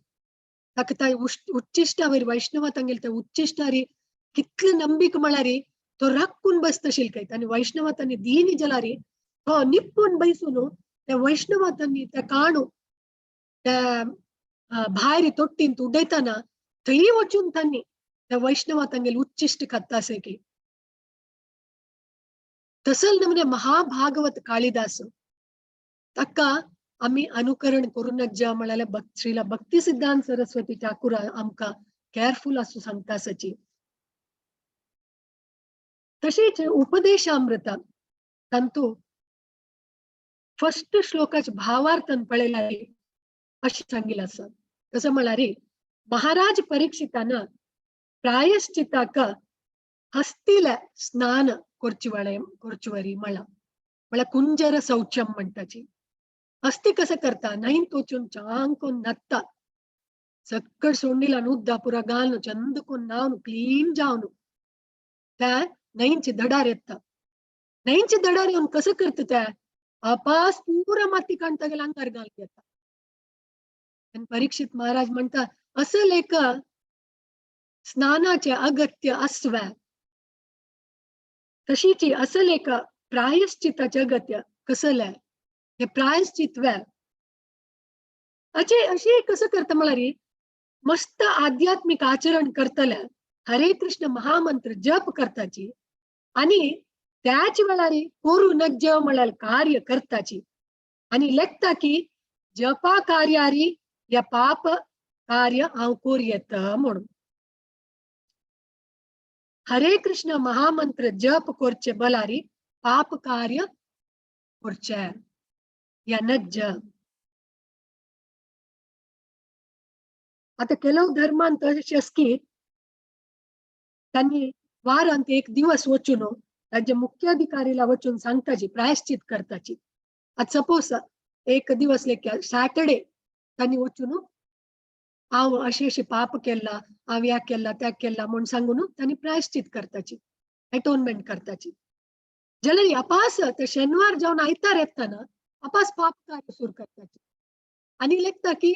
ताका ताय उच्चिश्टावयर वैष्णवा तांगेले त्या उच्चिश्टारी कितले नंबीक म्हळ्यार तो राखून बसतशील काय. आनी वैष्णवा तांणी दीन जाल्यार तो निपून बैसून त्या वैष्णवा तांणी त्या काणू त्या भायर तोट्टींत उडयतना थंय वचून तांणी त्या वैष्णवा तांगेले उच्चिश्ट खाता अशें की तसल नमने महाभागवत कालिदास ताका आमी अनुकरण करूं नज्जा म्हळ्यार श्रीला भक्ती सिद्धांत सरस्वती ठाकूर आमकां केअरफूल आसूं सांगता आसाची. तशीच उपदेशामृता तांतू फर्स्ट श्लोकाचे भावार्थान पळयल्यार अशें सांगिल्लें आसा. कसं म्हळ्यार महाराज परीक्षितान प्रायश्चिताक हस्तीला स्नान करचेवरी म्हळां म्हळ्यार कुंजर शौचम म्हणटाची. हस्ती कसं करता न्हंयत वचून चांग न्हाता सक्कड सोंडिला उद्दा पुरा घालून चंद कोन्न न्हावन क्लीन जावन त्या न्हंयचे धडार येता. न्हंयचे धडार येवन कसं करता त्या आपास पुरा माती काडून तागेल्या आंगार घालून घेता. आणि परीक्षित महाराज म्हणतात असल एक स्नानाचे अगत्य असव्या तशीची असल एक प्रायश्चिताचे अगत्य कसलंय हे प्रायश्चित व्या अचे अशी कसं करता मला रे मस्त आध्यात्मिक आचरण करतल्या हरे कृष्ण महामंत्र जप करताची आणि त्याच वेळारी कोरू नज्ज म्हळ्यार कार्य करताची आणि लेखता की जपा कार्यारी या पाप कार्य हांव कोर येता म्हणून. हरे कृष्ण महामंत्र जप कोरचे बलारी पाप कार्य कोरचे या नज्ज. आता ಕೆಲವು धर्मांत अशें आसा की त्यांनी वारांत एक दिवस वचून तांचे मुख्याधिकारीला वचून सांगताची प्रायश्चित करताची. आता सपोज एक दिवस लेख्या सॅटर्डे त्यांनी वचून हांव अशें अशें पाप केला हांव ह्या केला त्या केला म्हूण सांगून त्यांनी प्रायश्चित करताची एटोनमेंट करताची. जाल्यार अपास ते शेनवार जावन आयतार येतना अपास पाप कार्य सुरू करताची आनी लेखता की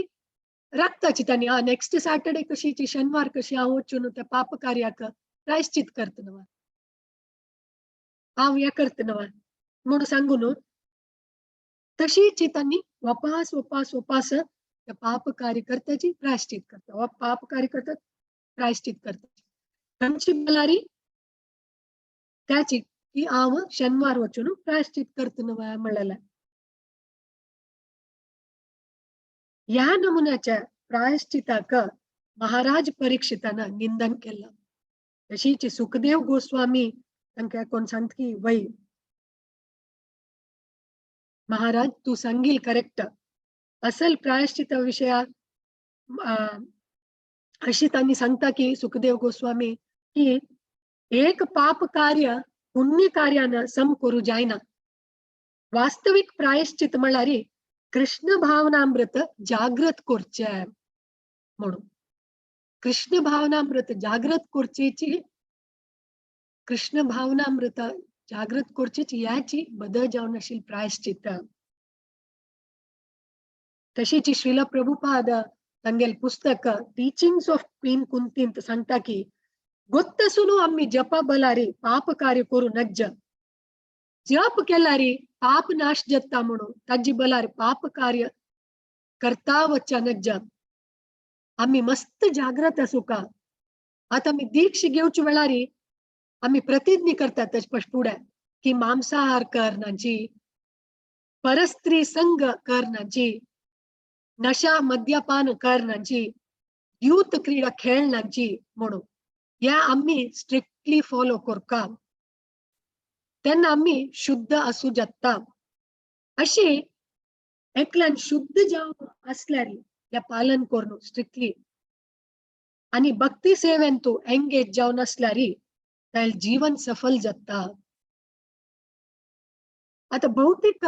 राखताची तांणी हा नेक्स्ट सॅटर्डे कशी शेनवार कशी हांव वचून त्या पाप कार्याक प्रायश्चित करता वा हांव हें करता वा म्हणून सांगून तशीच त्यांनी वपास वपास वपास त्या पाप कार्य करताची प्रायश्चित करता वा पाप कार्य करतात प्रायश्चित करताची. तांची बलारी त्याची की हांव शेनवार वचून प्रायश्चित करता वा म्हणलेलें. ह्या नमुन्याच्या प्रायश्चिताक महाराज परीक्षितान निंदन केलां. तशीच सुखदेव गोस्वामी तांकां कोण सांगता की वय महाराज तूं सांगील करेक्ट असल प्रायश्चिता विशया अशी तांणी सांगता की सुखदेव गोस्वामी की एक पाप कार्य पुण्य कार्यान सम करू जायना. वास्तविक प्रायश्चित म्हळ्यार कृष्ण भावनामृत जागृत करचे म्हणून. कृष्ण भावनामृत जागृत करचेची कृष्ण भावनामृत जागृत करचेची याची बदल जावन आशिल्ली प्रायश्चित. तशीच श्रील प्रभुपाद तांगेले पुस्तक टीचिंग्स ऑफ क्वीन कुंतींत सांगता की ಗೊತ್ತಸುನು आम्ही जपा बलारी पाप कार्य करू नज्ज. जप केल्यारी पाप नाश जाता म्हणून ताजी बलार पाप कार्य करता वच्चा नज्ज. आम्ही मस्त जागृत आसूका. आता आमी दीक्ष घेवच्या वेळारी आमी प्रतिज्ञा करतात ताचे फुडें की मांसाहार करनाची, परस्त्री संग करनाची, नशा मद्यपान करनाची, द्यूत क्रीडा खेळनाची म्हणून ह्या आमी स्ट्रिक्टली फॉलो करका तेन्ना आमी शुद्ध आसूं जाता. अशी एकल्यान शुद्ध जावन आसल्यार ह्या पालन करून स्ट्रिक्टली आनी भक्ती सेवेन तूं एंगेज जावन आसल्यार ताणें जीवन सफल जाता. आतां भौतीक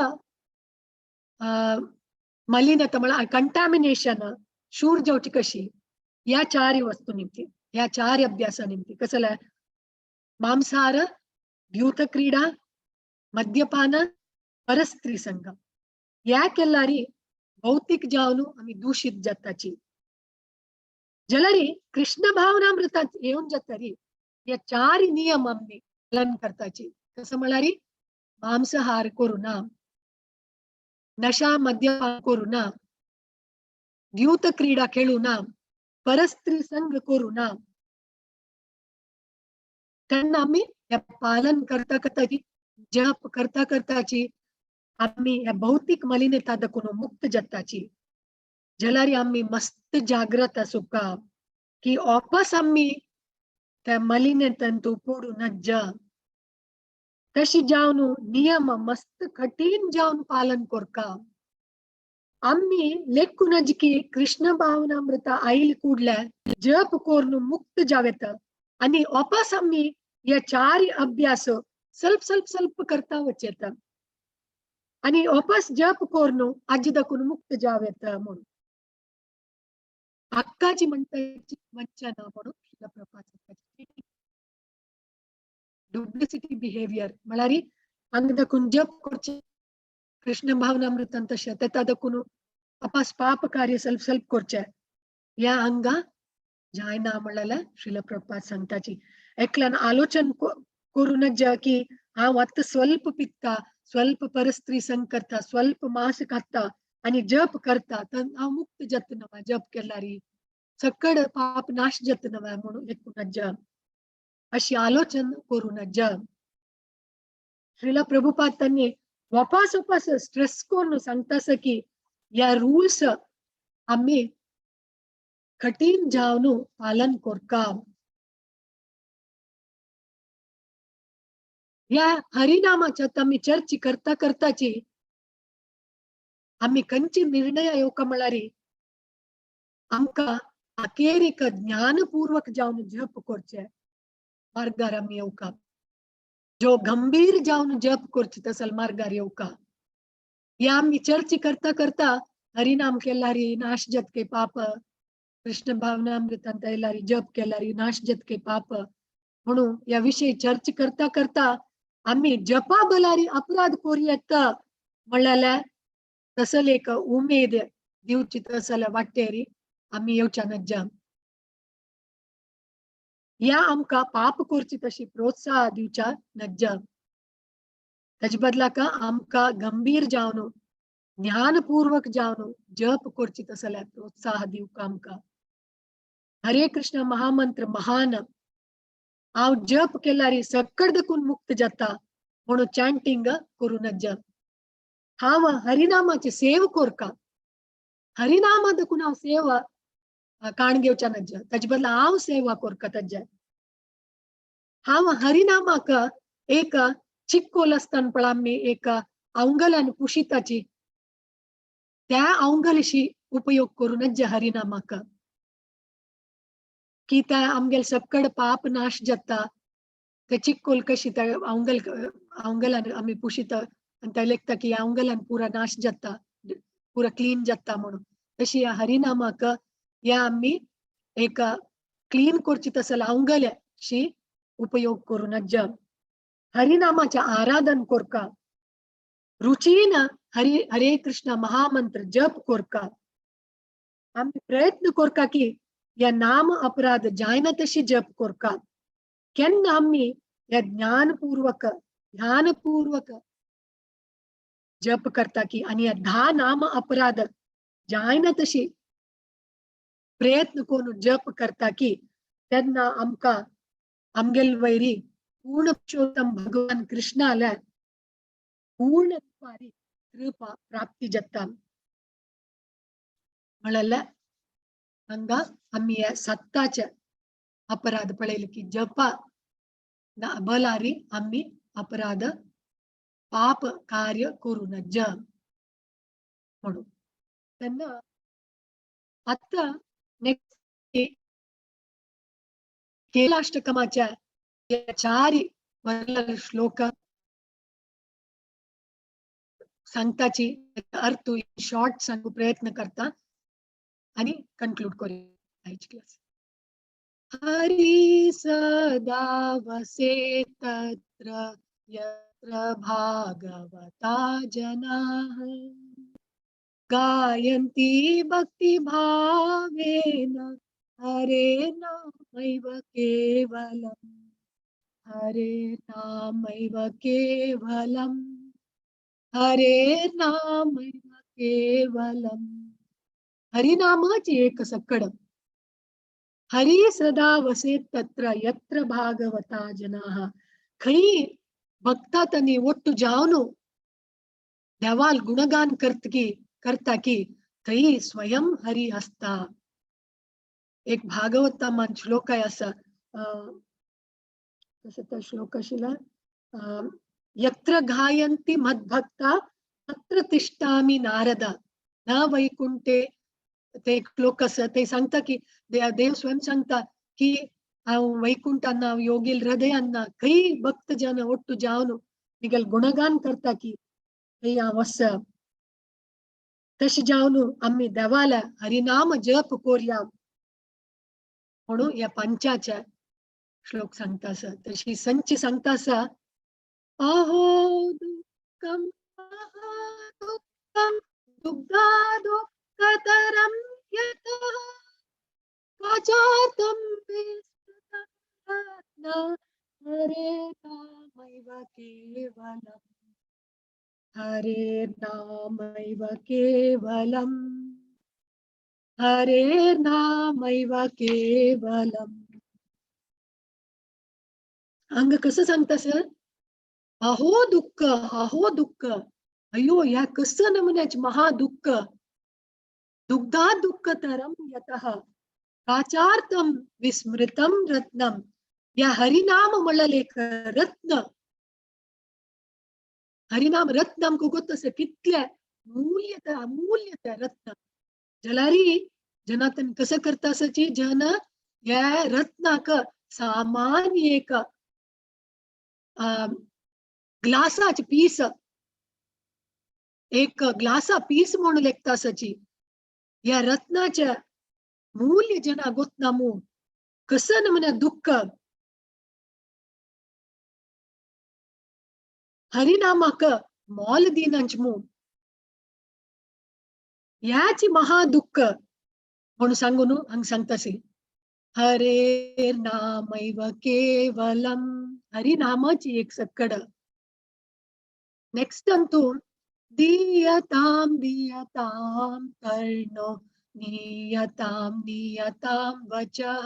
मलिनता म्हळ्यार कंटामिनेशन शूर जावची कशी ह्या चार वस्तू निमती ह्या चार अभ्यासा निमती कसले मांसाहार, द्यूत क्रीडा, मद्यपान, परस्त्री संग. ह्या केल्यारी भौतीक जावन आमी दूषित जाताची. जाल्यार कृष्ण भावनामृतांत येवन जातारी ह्या चार नियम आमी पालन करताची. कसं म्हळ्यार मांसाहार करू ना, नशा मद्यपान करू ना, द्यूत क्रीडा खेळू ना, परस्त्री संग करू ना. तेन्ना आमी ह्या पालन करता करताची जप करता करताची आमी ह्या भौतीक मलिनता दाखोवन मुक्त जाताची. जाल्यार आमी मस्त जागृत आसूका की वापस आमी त्या मलिनतेंत पडूं नज्ज. तशी जावन नियम मस्त कठीण जावन पालन करका. आमी लेखूं नज की कृष्ण भावनामृत आयल ಕೂಡ್ಲೆ जप करून मुक्त जावेत आनी वापस आमी ह्या चार अभ्यास ಸ್ವಲ್ಪ ಸ್ವಲ್ಪ ಸ್ವಲ್ಪ करता वचेत आनी वापस जप करून आजी दाखून मुक्त जावेत म्हणून. हक्काची म्हणटाची वंचना म्हणून श्रील प्रभुपाद डुप्लिसिटी बिहेवियर म्हळ्यार हांगा दाखून जप करचें कृष्ण भावनामृतान तशें तेता दाखून अपास पाप कार्य ಸ್ವಲ್ಪ ಸ್ವಲ್ಪ करचें ह्या हांगा जायना म्हणलें श्रील प्रभुपाद सांगताची. एकल्यान आलोचन करूं नज की हांव आतां स्वल्प पित्ता, स्वल्प परस्त्री संग करता, स्वल्प मांस खाता आनी जप करता तर हांव मुक्त जाता नव्या जप केल्यारी सकड पाप नाश जाता नव्या म्हणून एकूण नज अशी आलोचन करूं नज. श्रील प्रभुपाद त्यांनी वापास वापास स्ट्रेस करून सांगता की या रूल्स आम्ही कठीण जावन पालन करका. या हरिनामाच्या आम्ही चर्चा करता करताची आम्ही कंची निर्णय येवका म्हळ्यार आमकां अखेरीक ज्ञानपूर्वक जावन जप करचे मार्गार आमी येवका. जो गंभीर जावन जप करचे तसल मार्गार येवका. या आमी चर्चा करता करता हरिनाम केल्यारी नाश जातके पाप, कृष्ण भावनामृतांत येयल्यारी जप केल्यारी नाश जातके पाप म्हणून या विषयी चर्चा करता करता आमी जपा बलारी अपराध करूं म्हणल्यार तसल एक उमेद दिवची तसल वाटेरी आमी येवच्या नज्जा. या आमकां पाप करची तशी प्रोत्साह दिवच्या नज्जा. ताजे बदलाक आमकां गंभीर जावन ज्ञानपूर्वक जावन जप करची तसल्या प्रोत्साह दिवका आमकां. हरे कृष्ण महामंत्र महान हांव जप केल्यार सकड दकून मुक्त जाता म्हणून चॅन्टिंग करूं नज्जा. हांव हरिनामाची सेव करका, हरिनामा दकून हांव सेवा काण घेवच्या नज्जा, ताजे बदला हांव सेवा करका ताज्या. हांव हरिनामाक एक चिक्कोल आसतना पळय आमी एक अवंगलान पुशिताची त्या अवंगलशी उपयोग करूं नज्जा हरिनामाक की त्या आमगेल सकड पाप नाश जाता. ते चिक्कोल कशी त्या अवंगल अवंगलान आमी पुशिता आनी ते लेखता की अवंगलान पुरा नाश जाता, पुरा क्लीन जाता म्हणून. तशी ह्या हरिनामाक ह्या आमी एक क्लीन करची तसल अवंगलशी उपयोग करूं नज्जा. हरिनामाचें आराधन करका, रुचीन हरि हरे कृष्ण महामंत्र जप करका. आमी प्रयत्न करका की ह्या नाम अपराध जायना तशी जप करका. केन्ना आमी ह्या ज्ञानपूर्वक ध्यानपूर्वक जप करता की आनी ह्या 10 नाम अपराध जायना तशी प्रयत्न करून जप करता की तेन्ना आमकां आमगेल वैरी पूर्ण पुरुषोत्तम भगवान कृष्णाल्या पूर्ण रुपारी कृपा प्राप्ती जाता. म्हणल्यार हांगा आमी ह्या सत्ताचे अपराध पळयले की जपा बलारी आमी अपराध पाप कार्य करूं नज म्हणून. तेन्ना आतां नेक्स्ट केलाष्टकमाच्या 4 श्लोक सांगताची अर्थ शॉर्ट सांगू प्रयत्न करता आणि कन्क्लूड करूया आयची क्लास. हरि सदा वसे तत्र यत्र भागवता जनाः गायन्ति भक्ति भावेन हरे नामैव केवलम् हरे नामैव केवलम् हरे नामैव केवलम्. हरिनामाची एक सकड. हरि सदा वसे तत्र यत्र भागवता जनाः. खंय भक्ता तनी ಒಟ್ಟು जावनु देवाल गुणगान करता की थंय स्वयं हरि आसता. एक भागवतामान श्लोक आसा, कसो तो श्लोक आशिल्लो, यत्र गायन्ति मद्भक्ता तत्र तिष्ठामि नारद न वैकुंठे. ते एक श्लोक आसा, ते सांगता की देव स्वयं सांगता की हांव वैकुंठान हांव योगील हृदयान खंय भक्त जन ಒಟ್ಟು जावन मिगेल गुणगान करता की थंय हांव आसा. तशें जावन आमी देवाल्या हरिनाम जप कोरया म्हणून ह्या पंचाच्या श्लोक सांगता आसा. तशी संची सांगता आसा, अहो दुःखम दुःखम दुःखा दुःखतरं यतः काचार्तं विस्मृतं रत्न हरे नामैव केवलम् हरे नामैव केवलम् हरे नामैव केवलम्. अंग कसं सांगता सर? अहो दुःख, अहो दुःख, अयो या कसं नमुन्याचे महादुःख. दुग्धा दुःखतरं यतः काचार्थं विस्मृतं रत्नम. या हरिनाम म्हणलें एक रत्न, हरिनाम रत्न आमकां गोत आसा कितलें मूल्य तें, अमूल्य तें रत्न. जाल्यारी जनातन कसं करता आसाची जन ह्या रत्नाक सामान्य एक ग्लासाचे पीस, एक ग्लासा पीस म्हणून लेखता आसाची. ह्या रत्नाच्या मूल्य जना गोतना मू कसं नमुन्या दुःख. हरिनामाक मोल दिनांच मू ह्याची महा दुःख म्हणून सांगून हांगा सांगतासी हरे नामैव केवलम. हरिनामाची एक सक्कड. नेक्स्ट अंतू दीयताम दीयताम कर्णो नियताम नियताम वचः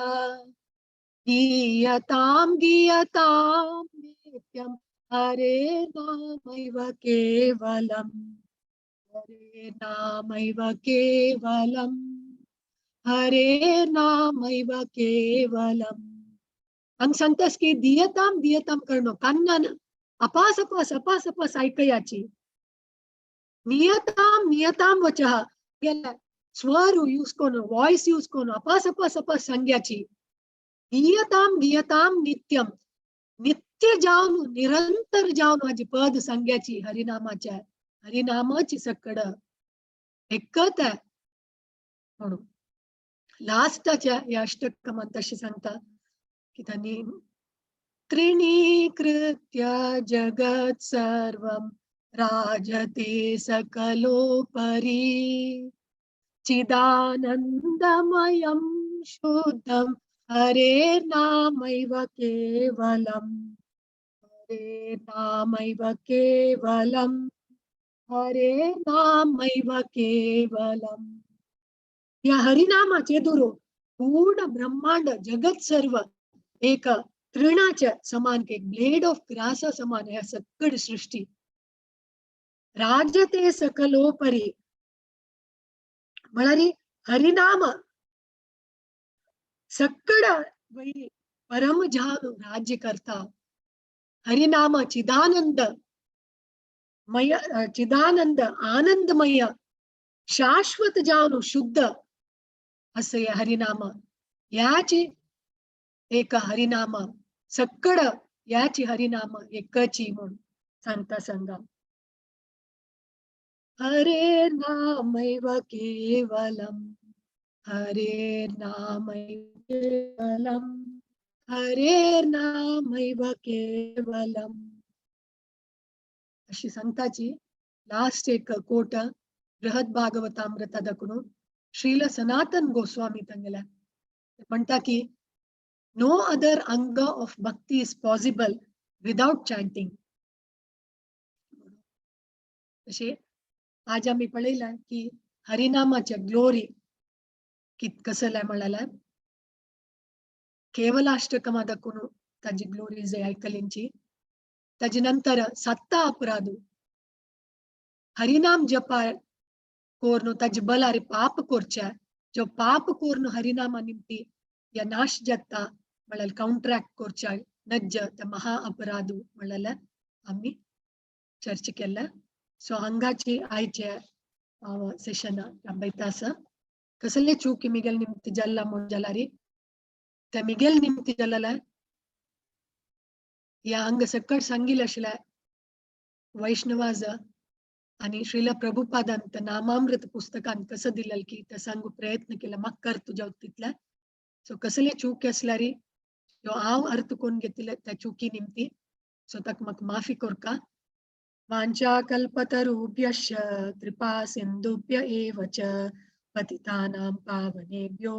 गीयताम गीयताम नित्यम हरे नामैव केवलम हरे नामैव केवलम हरे नामैव केवलम. हांगा सांगतास की दियताम दियताम करणो कान्नान अपास अपास अपास अपास आयकयाची. नियताम नियताम वचः गेल्या स्वर यूज करून वॉयस यूज करून अपास अपास अपास सांग्याची. गीयताम गीयताम नित्यम नित्य जावन निरंतर जावन माझी पद सांग्याची हरिनामाच्या हरिनामाची सकड एकत आहे म्हणून. लास्टाच्या या अष्टकमात अशी सांगता की त्यांनी त्रिणीकृत्य जगत् सर्वं राजते सकलोपरी चिदानंदमयं शुद्धं हरे नामैव केवलम हरे नामैव केवलम हरे नामैव केवलम. या हरिनामाचे दुरो पूर्ण ब्रह्मांड जगत सर्व एक तृणाच्या समान एक ब्लेड ऑफ ग्रासा समान ह्या सक्कड सृष्टी राजते सकलोपरी म्हळ्यार हरिनाम सक्कड वैरी परम जान राज्य करता. हरिनाम चिदानंद मय चिदानंद आनंदमय शाश्वत जावन शुद्ध असं हे हरिनाम. याची एक हरिनाम सक्कड याची हरिनाम एकची म्हणून सांगता सांगा. हरे नामैव केवलम हरे नामैव केवलम हरे नामैव केवलम अशी सांगताची. लास्ट एक कोट बृहद भागवतामृता दाखवून श्रील सनातन गोस्वामी तांगेल्या म्हणटा की no other anga of bhakti is possible without chanting. तशें आज आमी पळयलां की हरिनामाच्या ग्लोरी कसं म्हणाला केवलाष्टकमा दाखवून ताजी ग्लोरी जे आयकलींची. ताजे नंतर सत्ता अपराधू हरिनाम जपा कोरनो ताजे बलारे पाप कोरच्या जो पाप कोरनो हरिनामा निमती या नाश जाता म्हळ्यार काउंट्रॅक्ट कोरच्या नज्ज त्या महा अपराधू म्हळ्यार आमी चर्चा केल्या. सो हांगाची आयचे सेशन थांबयता आसा. कसले चूक मिगेल निमती जाल्ला म्हूण जाल्यार त्या मिगेल निमती जाल्यार ह्या हांगा सकट सांगिल्लें आशिल्लें वैष्णवाज आणि श्रीला प्रभुपादान त्या नामामृत पुस्तकान कसं दिलेलं की त्या सांगू प्रयत्न केला म्हाका कर तुज्या तितल्या. सो कसले चूक आसल्यार ह्यो हांव अर्थ कोण घेतिल्ले त्या चुकी निमती सो ताका म्हाका माफी करका. वाञ्छाकल्पतरुभ्यश्च कृपा सिन्धुभ्य एव च पतितानां पावनेभ्यो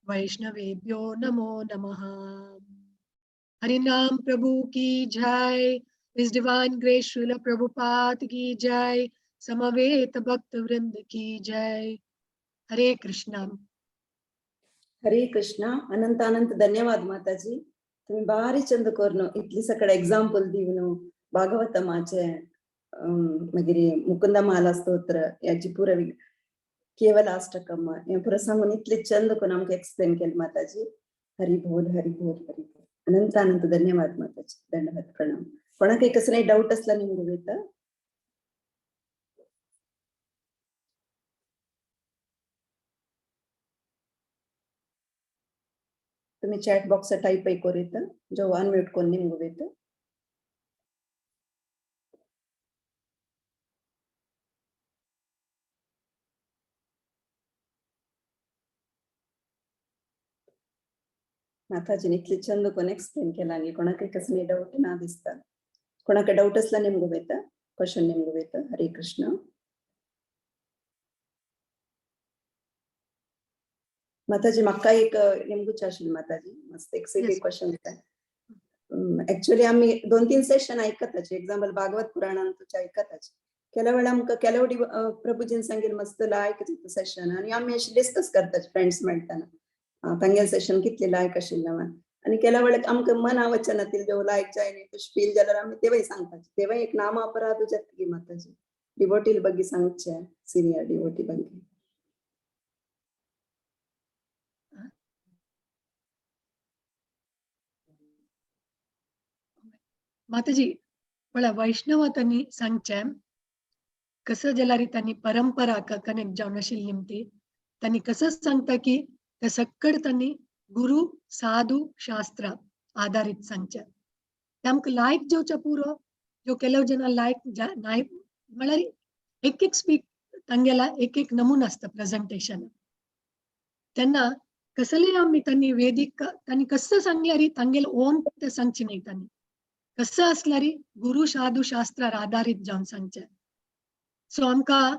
वैष्णवेभ्यो नमो नमः. हरिनाम प्रभु की जय. His Divine Grace Srila Prabhupada की जय. समवेत भक्त वृंद की जय. हरे कृष्णा. हरे कृष्णा. अनंत अनंत धन्यवाद माताजी. तुम्ही बारी चंद करून इतली सगळं एक्झाम्पल दिवन भागवतमाचे, मागीर मुकुंद माला स्तोत्र याची पुरा केवलाष्टकम हे पुरा सांगून इतले चंद करून आमकां एक्सप्लेन केले माताजी. हरी बोल, हरी बोल, हरी बोल. अनंत अनंत धन्यवाद माताजी. धन्यवाद, प्रणाम. कोणाक कसले डाऊट असला निमगो येता. तुम्ही चॅट बॉक्स टाईप करू येतं, जो अनम्यूट करून निमगो येतं. माताजीने इतले चंद कोण एक्सप्लेन केला आणि कोणाक कसले डाऊट ना दिसता. कोणाक डाऊट असला निमगो येतं, क्वेश्चन निमगो येतं. हरे कृष्ण. माताजी, म्हाका एक निमगुचे आशिल्लें माताजी, मस्त एक सिली क्वेश्चन. ऍक्च्युअली आम्ही 2-3 सेशन ऐकताचे, एक्झाम्पल भागवत पुराणान तुझे ऐकताचे. ಕೆಲವು ವೇಳೆ आमकां ಕೆಲವು प्रभुजीन सांगील मस्त लायक सेशन आणि आम्ही अशें डिस्कस करताचे फ्रेंड्स मेळटाना, तांगेले सेशन कितले लायक आशिल्लें म्हण. आणि ಕೆಲವು ವೇಳೆ आमकां मना वचनातील जो लायक जाय न्ही तशें फील जाल्यार आमी तेवय सांगताचे. तेवय एक नाम अपराध जातकी माताजी. डिवोटील ಬಗ್ಗೆ सांगचे, सिनियर डिवोटी ಬಗ್ಗೆ. माताजी, पळय वैष्णव त्यांनी सांगचें कसं जाल्यार त्यांनी परंपरा कनेक्ट जावन आशिल्ली ती त्यांनी कसं सांगता की ते सक्कड त्यांनी गुरु साधू शास्त्र आधारित सांगचें. ते आमकां लायक जेवच्या पुरो, जो ಕೆಲವು जन लायक नाय म्हळ्यार एक एक स्पीक तांगेला एक एक नमून आसता प्रेझेंटेशन. तेन्ना कसलेय आमी त्यांनी वेदीक त्यांनी कसं सांगल्यार तांगेले ओन ते सांगचे न्ही. त्यांनी कसं असल्यार गुरु साधू शास्त्रार आधारित जावन सांगचें. सो आमकां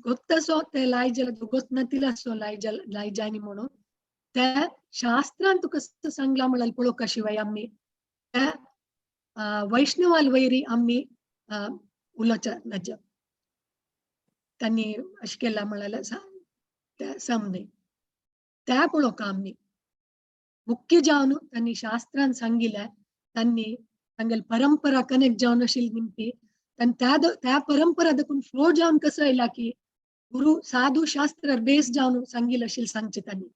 गोत्तसो ते लाय जाल्यार गोत नातिला सो लाय जाय न्ही म्हणून त्या शास्त्रान तुका कसं सांगलां म्हळ्यार पळोवका शिवाय आमी त्या वैष्णवाल वैरी आमी उलोवच्या नज. त्यांनी अशें केलां म्हळ्यार त्या सम न्ही, त्या पळोवका आमी मुख्य जावन त्यांनी शास्त्रान सांगिल्लें, त्यांनी तांगेली परंपरा कनेक्ट जावन आशिल्ली निमती आनी त्या परंपरा देखून फ्लो जावन कसो आयला की गुरु साधू शास्त्र बेस जावन सांगिल्लें आशिल्लें सांगचें. त्यांनी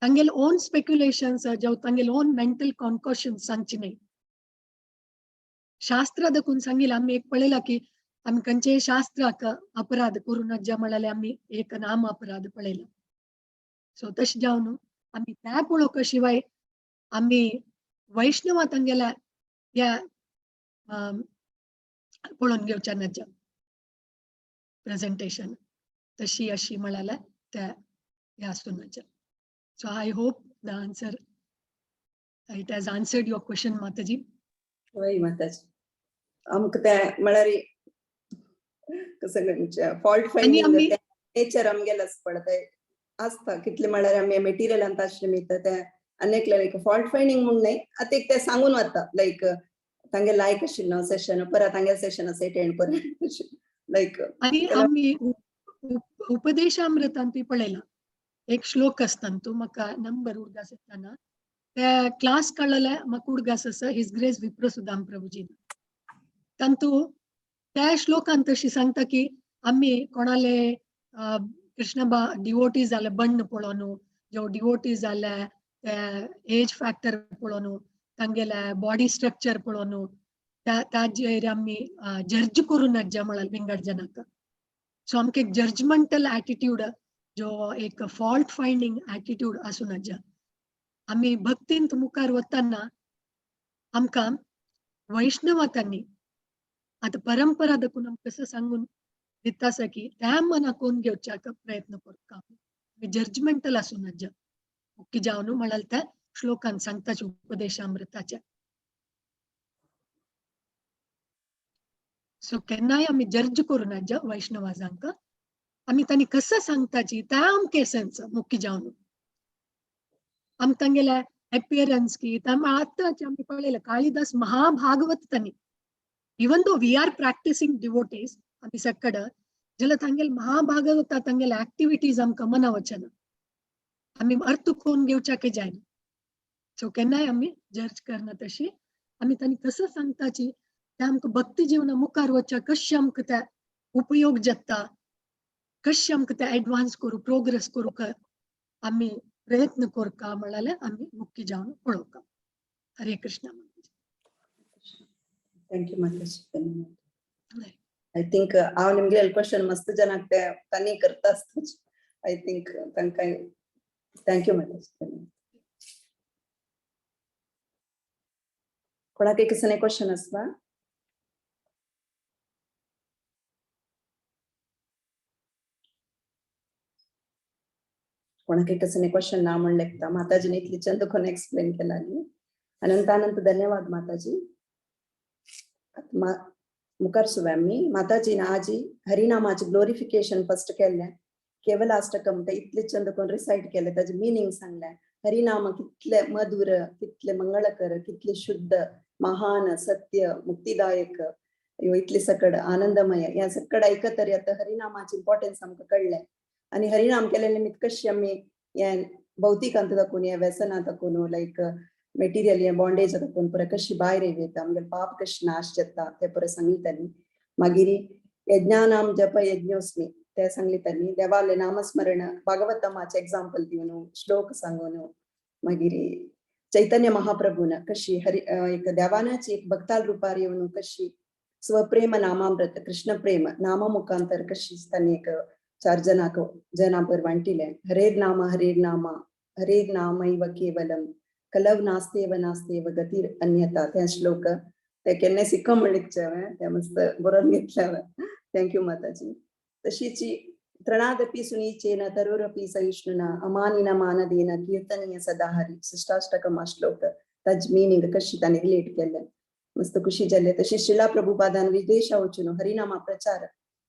तांगेले ओन स्पेक्युलेशन्स जावं तांगेले ओन मेंटल कॉन्कॉशन सांगचें न्ही. शास्त्र देखून सांगिल्लें. आमी एक पळयलां की आमी खंयचेय शास्त्राक अपराध करूं नज्जा म्हळ्यार आमी एक नाम अपराध पळयला. सो तशें जावन आमी त्या पळोवका शिवाय आमी वैष्णवा तांगेल्या ह्या पळोवन घेवच्या नज्जा प्रेझेंटेशन तशी अशी म्हळ्यार त्या ह्या आसूं नज्जा. So I hope the answer it has answered your question Mataji. वय माताजी, आमकां तें म्हळ्यार कसं म्हणचें फॉल्ट आनी फायंडींग आमी नेचर आमगेलें पडता आसता कितले म्हळ्यार आमी मटेरियलांत आसलें मिता ते आनी लायक फॉल्ट फायंडींग म्हूण न्हय, आतां एक ते सांगून वता लायक तांगे लायक आशिल्लो सेशन परत तांगे सेशन आसा अटेंड कर लायक. आनी आमी उपदेशामृतांत पळयलां एक श्लोक आसता, तूं म्हाका नंबर उडगास येताना त्या क्लास काडलेले म्हाका उडगास आसा his grace विप्रसुदाम प्रभुजी. तांतू त्या श्लोकांत तशी सांगता की आमी कोणाले कृष्ण बा डिवोटी जाले बण्ण पळोवन, जो डिवोटी जाले ते एज फॅक्टर पळोवन, तांगेले बॉडी स्ट्रक्चर पळोवन ताजेर आमी जर्ज करूं नज्जा म्हळ्यार विंगड जनाक. सो आमकां एक जजमेंटल एटिट्यूड जो एक फॉल्ट फायंडींग एटिट्यूड आसूं नज्जा. आमी भक्तींत मुखार वतना आमकां वैष्णवातांनी आतां परंपरा देखून आमकां कसं सांगून दिता आसा की त्या मनाक घेवच्याक प्रयत्न करता आमी जजमेंटल आसूं नज्जा. मुख्य जावन म्हळ्यार त्या श्लोकान सांगताचे उपदेशामृताच्या. सो केन्नाय आमी जर्ज करूं नज्जा वैष्णवाजांक. आमी तांणी कसं सांगताची त्या आमकां एसन्स मुख्य जावन आम तांगेल्या अपियरन्स की आतांचे आमी पळयलें काಳಿदास महाभागवत तांणी. Even though we are practicing devotees आमी सक्कड जाल्यार तांगेले महाभागवत तांगेले ऍक्टिविटीज आमकां मना वचना, आमी अर्थ कोण घेवच्याक जायना. सो केन्नाय आमी जज करना तशी आमी तांणी कसं सांगताची ते आमकां भक्ती जिवना मुखार वचच्या कशें आमकां ते उपयोग जाता, कशें आमकां ते एडवान्स करूं प्रोग्रेस करूंक आमी प्रयत्न करका म्हळ्यार आमी मुख्य जावन पळोवका. हरे कृष्ण. Thank you माताजी, धन्यवाद. I think हांव निमगेले क्वेश्चन मस्त जनाक ते तांणी करता आसतच. I think तांकां thank you माताजी, धन्यवाद. कोणाक कसले क्वेश्चन आसता? कोणाक कसले क्वेश्चन ना म्हण लेखता. माताजीने इतली चंद कोण एक्सप्लेन केला न्ही. अनंत अनंत धन्यवाद माताजी. मुखार सुव्या आमी माताजीन आजी हरिनामाचे ग्लोरिफिकेशन फर्स्ट केल्लें. केवल अष्टकम ते इतले चंद कोण रिसाइट केले, ताजे मिनींग सांगलें. हरिनाम कितले मधुर, कितले मंगळकर, कितले शुद्ध, महान, सत्य, मुक्तिदायक, ह्यो इतले सकड आनंदमय. ह्या सकड ऐकत तरी आतां हरिनामाचे इम्पॉर्टन्स आमकां कळ्ळें. आनी हरिनाम केले निमित्त कशी आमी हे भौतिकांत दाखोवन, हे व्यसनां दाखोवन, लायक मेटिरियल हे बॉन्डेज दाखोवन पुराय कशी भायर येता, आमगेले पाप कशी नाश जाता ते पुराय सांगितली. मागीर यज्ञानाम जप यज्ञोस्मी ते सांगली. देवाले नामस्मरण भागवतमाचे एग्जाम्पल दिवन श्लोक सांगून, मागीर चैतन्य महाप्रभून कशी हरि एक देवानाची एक भक्ताल रुपार येवन कशी स्वप्रेम नामामृत कृष्ण प्रेम नाम मुखांतर कशी तांणी एक चार जनाक जनां वांटिले. हरेर नाम हरेर नाम हरेर नामैव केवलम कलव नास्तेव नास्तेव गतीर अन्यता. ते श्लोक ते केन्ना शिको म्हणचे हांवें, ते मस्त बरोवन घेतले हांवें. Thank you माताजी. तशीच तृणादपि सुनीचेन तरुरपि सहिष्णुना अमानिन मानदेन कीर्तनीय सदा हरी शिष्टाष्टकम हा श्लोक ताज मिनींग कशी तांणी रिलेट केल्लें मस्त खुशी जाल्ले. तशी शिला प्रभुपादान विदेशा वचून हरिनामा प्रचार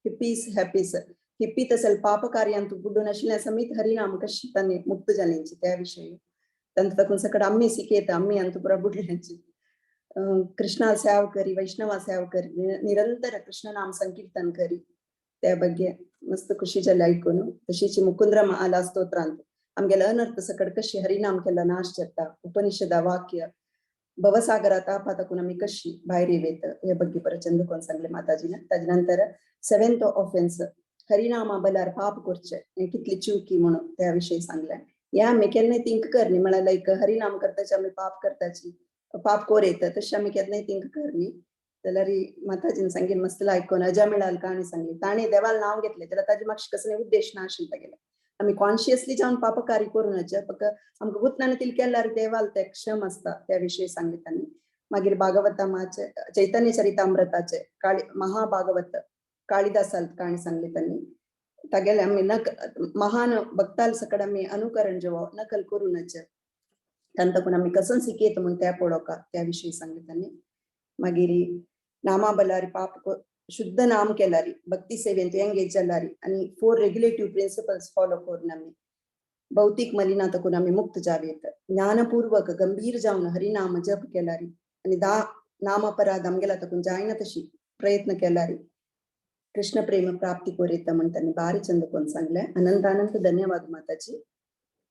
हिप्पीस हॅपीस हिप्पी तसल पाप कार्यांत बुडून आशिल्ल्या समीत हरिनाम कशी तांणी मुक्त जाल्यांची त्या विशयी तांकां ताकून सकट आमी शिकयता आमी अंत पुरा बुडल्यांची. कृष्णा सेव करी, वैष्णवा सेव करी, निरंतर कृष्ण नाम संकीर्तन करी त्या ಬಗ್ಗೆ मस्त खुशी जाली ऐकून. तशीच मुकुंद्र आला स्तोत्रांत आमगेले अनर्थ सकट कशी हरिनाम केला नाश जाता, उपनिषदा वाक्य भवसागरा तापा ताकून आमी कशी भायर येत हे ಬಗ್ಗೆ परत चंद कोण सांगले माताजीन. ताजे नंतर सेव्हन्थ ऑफेन्स हरिनामा बलार पाप करचे हें कितली चुकी म्हणून त्या विशयी सांगलें. ह्या आमी केन्नाय थिंक करनी म्हळ्यार लायक हरिनाम करताची आमी पाप करताची पाप कोर येता तशें आमी केन्नाय थिंक करनी. जाल्यार माताजीन सांगीन मस्त आयकून अजामिळाल काणी सांगली. ताणें देवाल नांव घेतलें जाल्यार ताजे मातशें कसलें उद्देश ना आशिल्लें तागेलें. आमी कॉन्शियसली जावन पापकारी करूं नज, फक्त आमकां गुतनान तिल केल्यार देवाल ते क्षम आसता त्या विशयी सांगली तांणी. मागीर भागवतमाचे चैतन्य चरितामृताचे काळी महाभागवत काಳಿदासाल काणी सांगली तांणी. तागेले आमी नक महान भक्ताल सकड आमी अनुकरण जेवो नकल करूं नज, तांकां आमी कसन शिकयत म्हूण त्या पळोवका त्या विशयी सांगली तांणी. मागीर नामा बलारी पाप शुद्ध नाम केलारी भक्ती सेवेंत एंगेज जालारी आनी 4 रेग्युलेटिव्ह प्रिन्सिपल्स फॉलो करून आमी भौतिक मलिना तकून आमी मुक्त जावेत. ज्ञानपूर्वक गंभीर जावन हरिनाम जप केलारी आनी 10 नाम अपराध आमगेला तकून जायना तशी प्रयत्न केलारी कृष्ण प्रेम प्राप्ती कोरेता म्हण तांणी बारी चंद कोण सांगलें. अनंत अनंत धन्यवाद माताजी.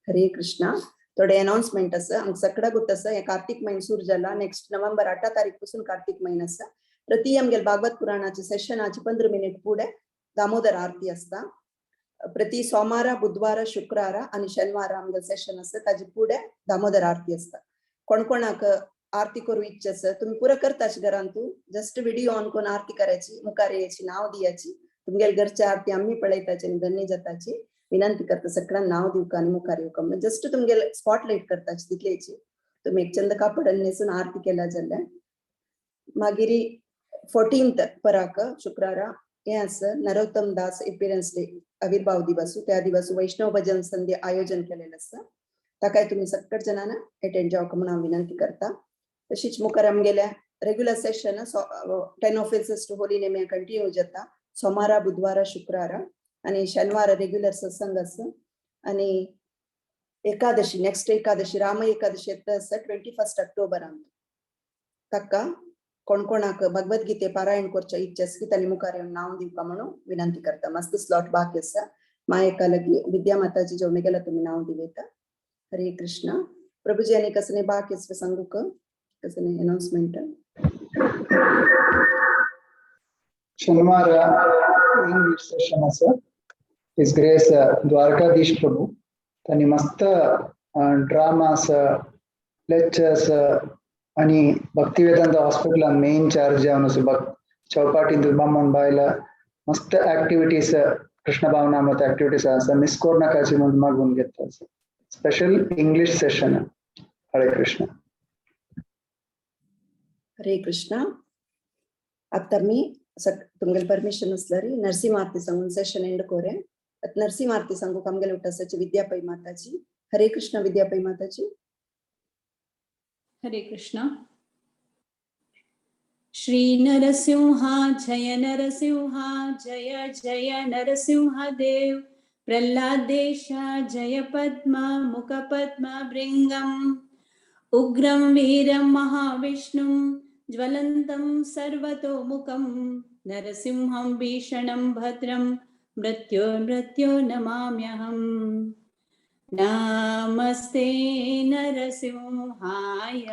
हरे कृष्णा. थोडे अनाउन्समेंट आसा आमकां सगळ्या गुत आसा. हे कार्तिक म्हयनो सुरू जाला. नेक्स्ट नोव्हेंबर 8 तारीख पासून कार्तिक म्हयनो आसा. प्रति आमगेले भागवत पुराणाचे सेशनाचे 15 मिनिट फुडें दामोदर आरती आसता. प्रति सोमारा बुधवारा शुक्रारा आनी शेनवारा आमगेले सेशन आसता. ताजे फुडें दामोदर आरती आसता. कोण कोणाक आरती करूं इच्छा आसा तुमी पुरो करता घरान तूं जस्ट व्हिडिओ ऑन करून आरती करायची, मुखार यायची, नाव दियाची, तुमगेले घरची आरती आमी पळयताची आनी धन्य जाताची. विनंती करता सगळ्यांना नाव दिवका आनी मुखार येवका म्हणून जस्ट तुमगेले स्पॉटलायट करताची तितलेची. तुमी एक चंद कापड न्हेसून आरती केला जाल्यार. मागीर 14th पराक शुक्रारा हें आसा नरोत्तम दास एपियरन्स डे आविर्भाव दिवस. त्या दिवस वैष्णव भजन संध्या आयोजन केलेलें आसा. ताकाय तुमी सकट जणांना अटेंड जावका म्हणून हांव विनंती करता. तशीच मुखार आमगेल्या regular session 10 Offences to Holy Name continue जाता सोमारा बुधवारा शुक्रारा. आणि शनिवार रेग्युलर सत्संग आसा. आणि एकादशी, नेक्स्ट एकादशी, राम एकादशी येता आसा 21 ऑक्टोबरांत. ताका कोण कोणाक भगवद्गीते पारायण करच्या इच्छा आसा तांणी मुखार येवन नांव दिवपा म्हणून विनंती करता. मस्त स्लॉट बाकी आसा. मायेका लगी विद्या माताजी जो मेगेला तुमी नांव दिवेता. हरे कृष्ण. प्रभुजी, आनी कसने बाकी आसा सांगूक, कसने अनाउन्समेंट? ಶನಿವಾರ ಇಂಗ್ಲಿಷ್ ಸೆಷನ್ ಆಸ. His grace Dwarkadhish ಪ್ರಭು त्यांनी मस्त ड्रामास, लेक्चर्स आणि भक्तिवेदांत हॉस्पिटलान मेन चार्ज जावन आसा. भक्त चौपाटी बामण बायला मस्त ऍक्टिव्हिटीज, कृष्ण भावनामृत ऍक्टिव्हिटीज आसा. मिस करनाकाची म्हणून मागून घेता. Special English session. Hare Krishna. Hare Krishna. आता मी तुमगेले परमिशन असल्यार नरसिंह आरती सांगून सेशन एंड कोरे. आतां नरसिंह आरती सांगूक आमगेले उठासाची विद्यापै माताजी. हरे कृष्ण विद्यापै माताजी. हरे कृष्ण. श्री नरसिंहा जय नरसिंहा, जय जय नरसिंह देव. प्रह्लादेशा जय पद्मा मुख पद्मा भृङ्गम्. उग्रं वीरं महाविष्णुं ज्वलन्तं सर्वतोमुखं नरसिंहं भीषणं भद्रं मृत्योर्मृत्यो नमाम्यहम्. नमस्ते नरसिंहाय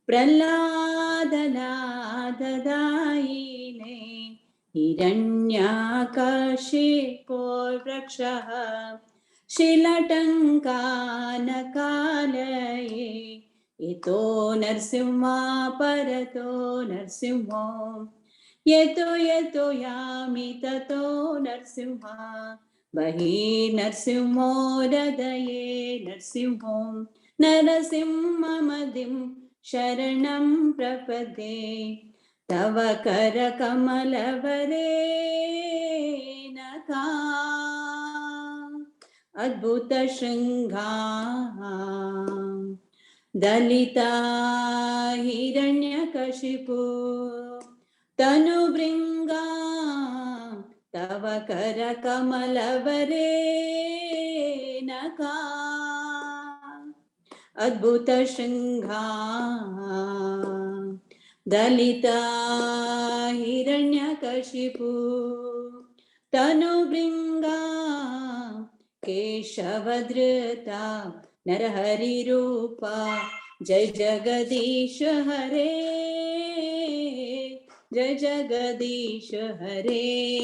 प्रह्लादनाददायिने हिरण्याकशिपोर्वक्षः शिलटङ्कानकालये यतो नरसिंहा परतो नरसिंहो यतो यतो यामि ततो नरसिंहा बहिर्नरसिंहो हृदये नरसिंहो नरसिंहमदिं शरणं प्रपदे. तव करकमलवरे नका अद्भुतशृङ्गा दलिता हिरण्यकशिपु तनुभृङ्गा तव करकमलवरे नका अद्भुतशृङ्गा दलिता हिरण्यकशिपु तनुभृङ्गा केशवधृता नरहरिरूपा जय जगदीश हरे, जय जगदीश हरे,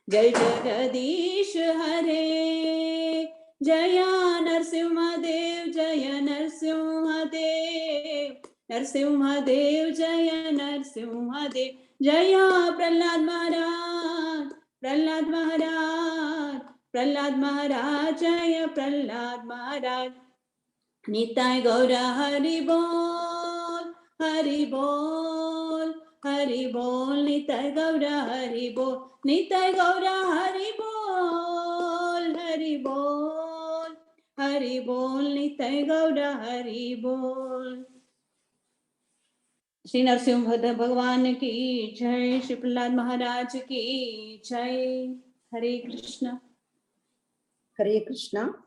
जय जगदीश हरे. जय नरसिंहदेव, जय नरसिंहदेव, नरसिंहदेव जय नरसिंहदेव. जय प्रहलाद महाराज, प्रहलाद महाराज, प्रहलाद महाराज, जय प्रहलाद महाराज. निताय गौर हरि बोल, हरि बोल, हरि बोल. निताय गौर हरि बोल, निताय गौर हरि बोल, हरि बोल, हरि बोल. निताय गौर हरि बोल. श्री नरसिंह भगवान की जय. श्री प्रहलाद महाराज की जय. हरे कृष्ण. हरे कृष्णा.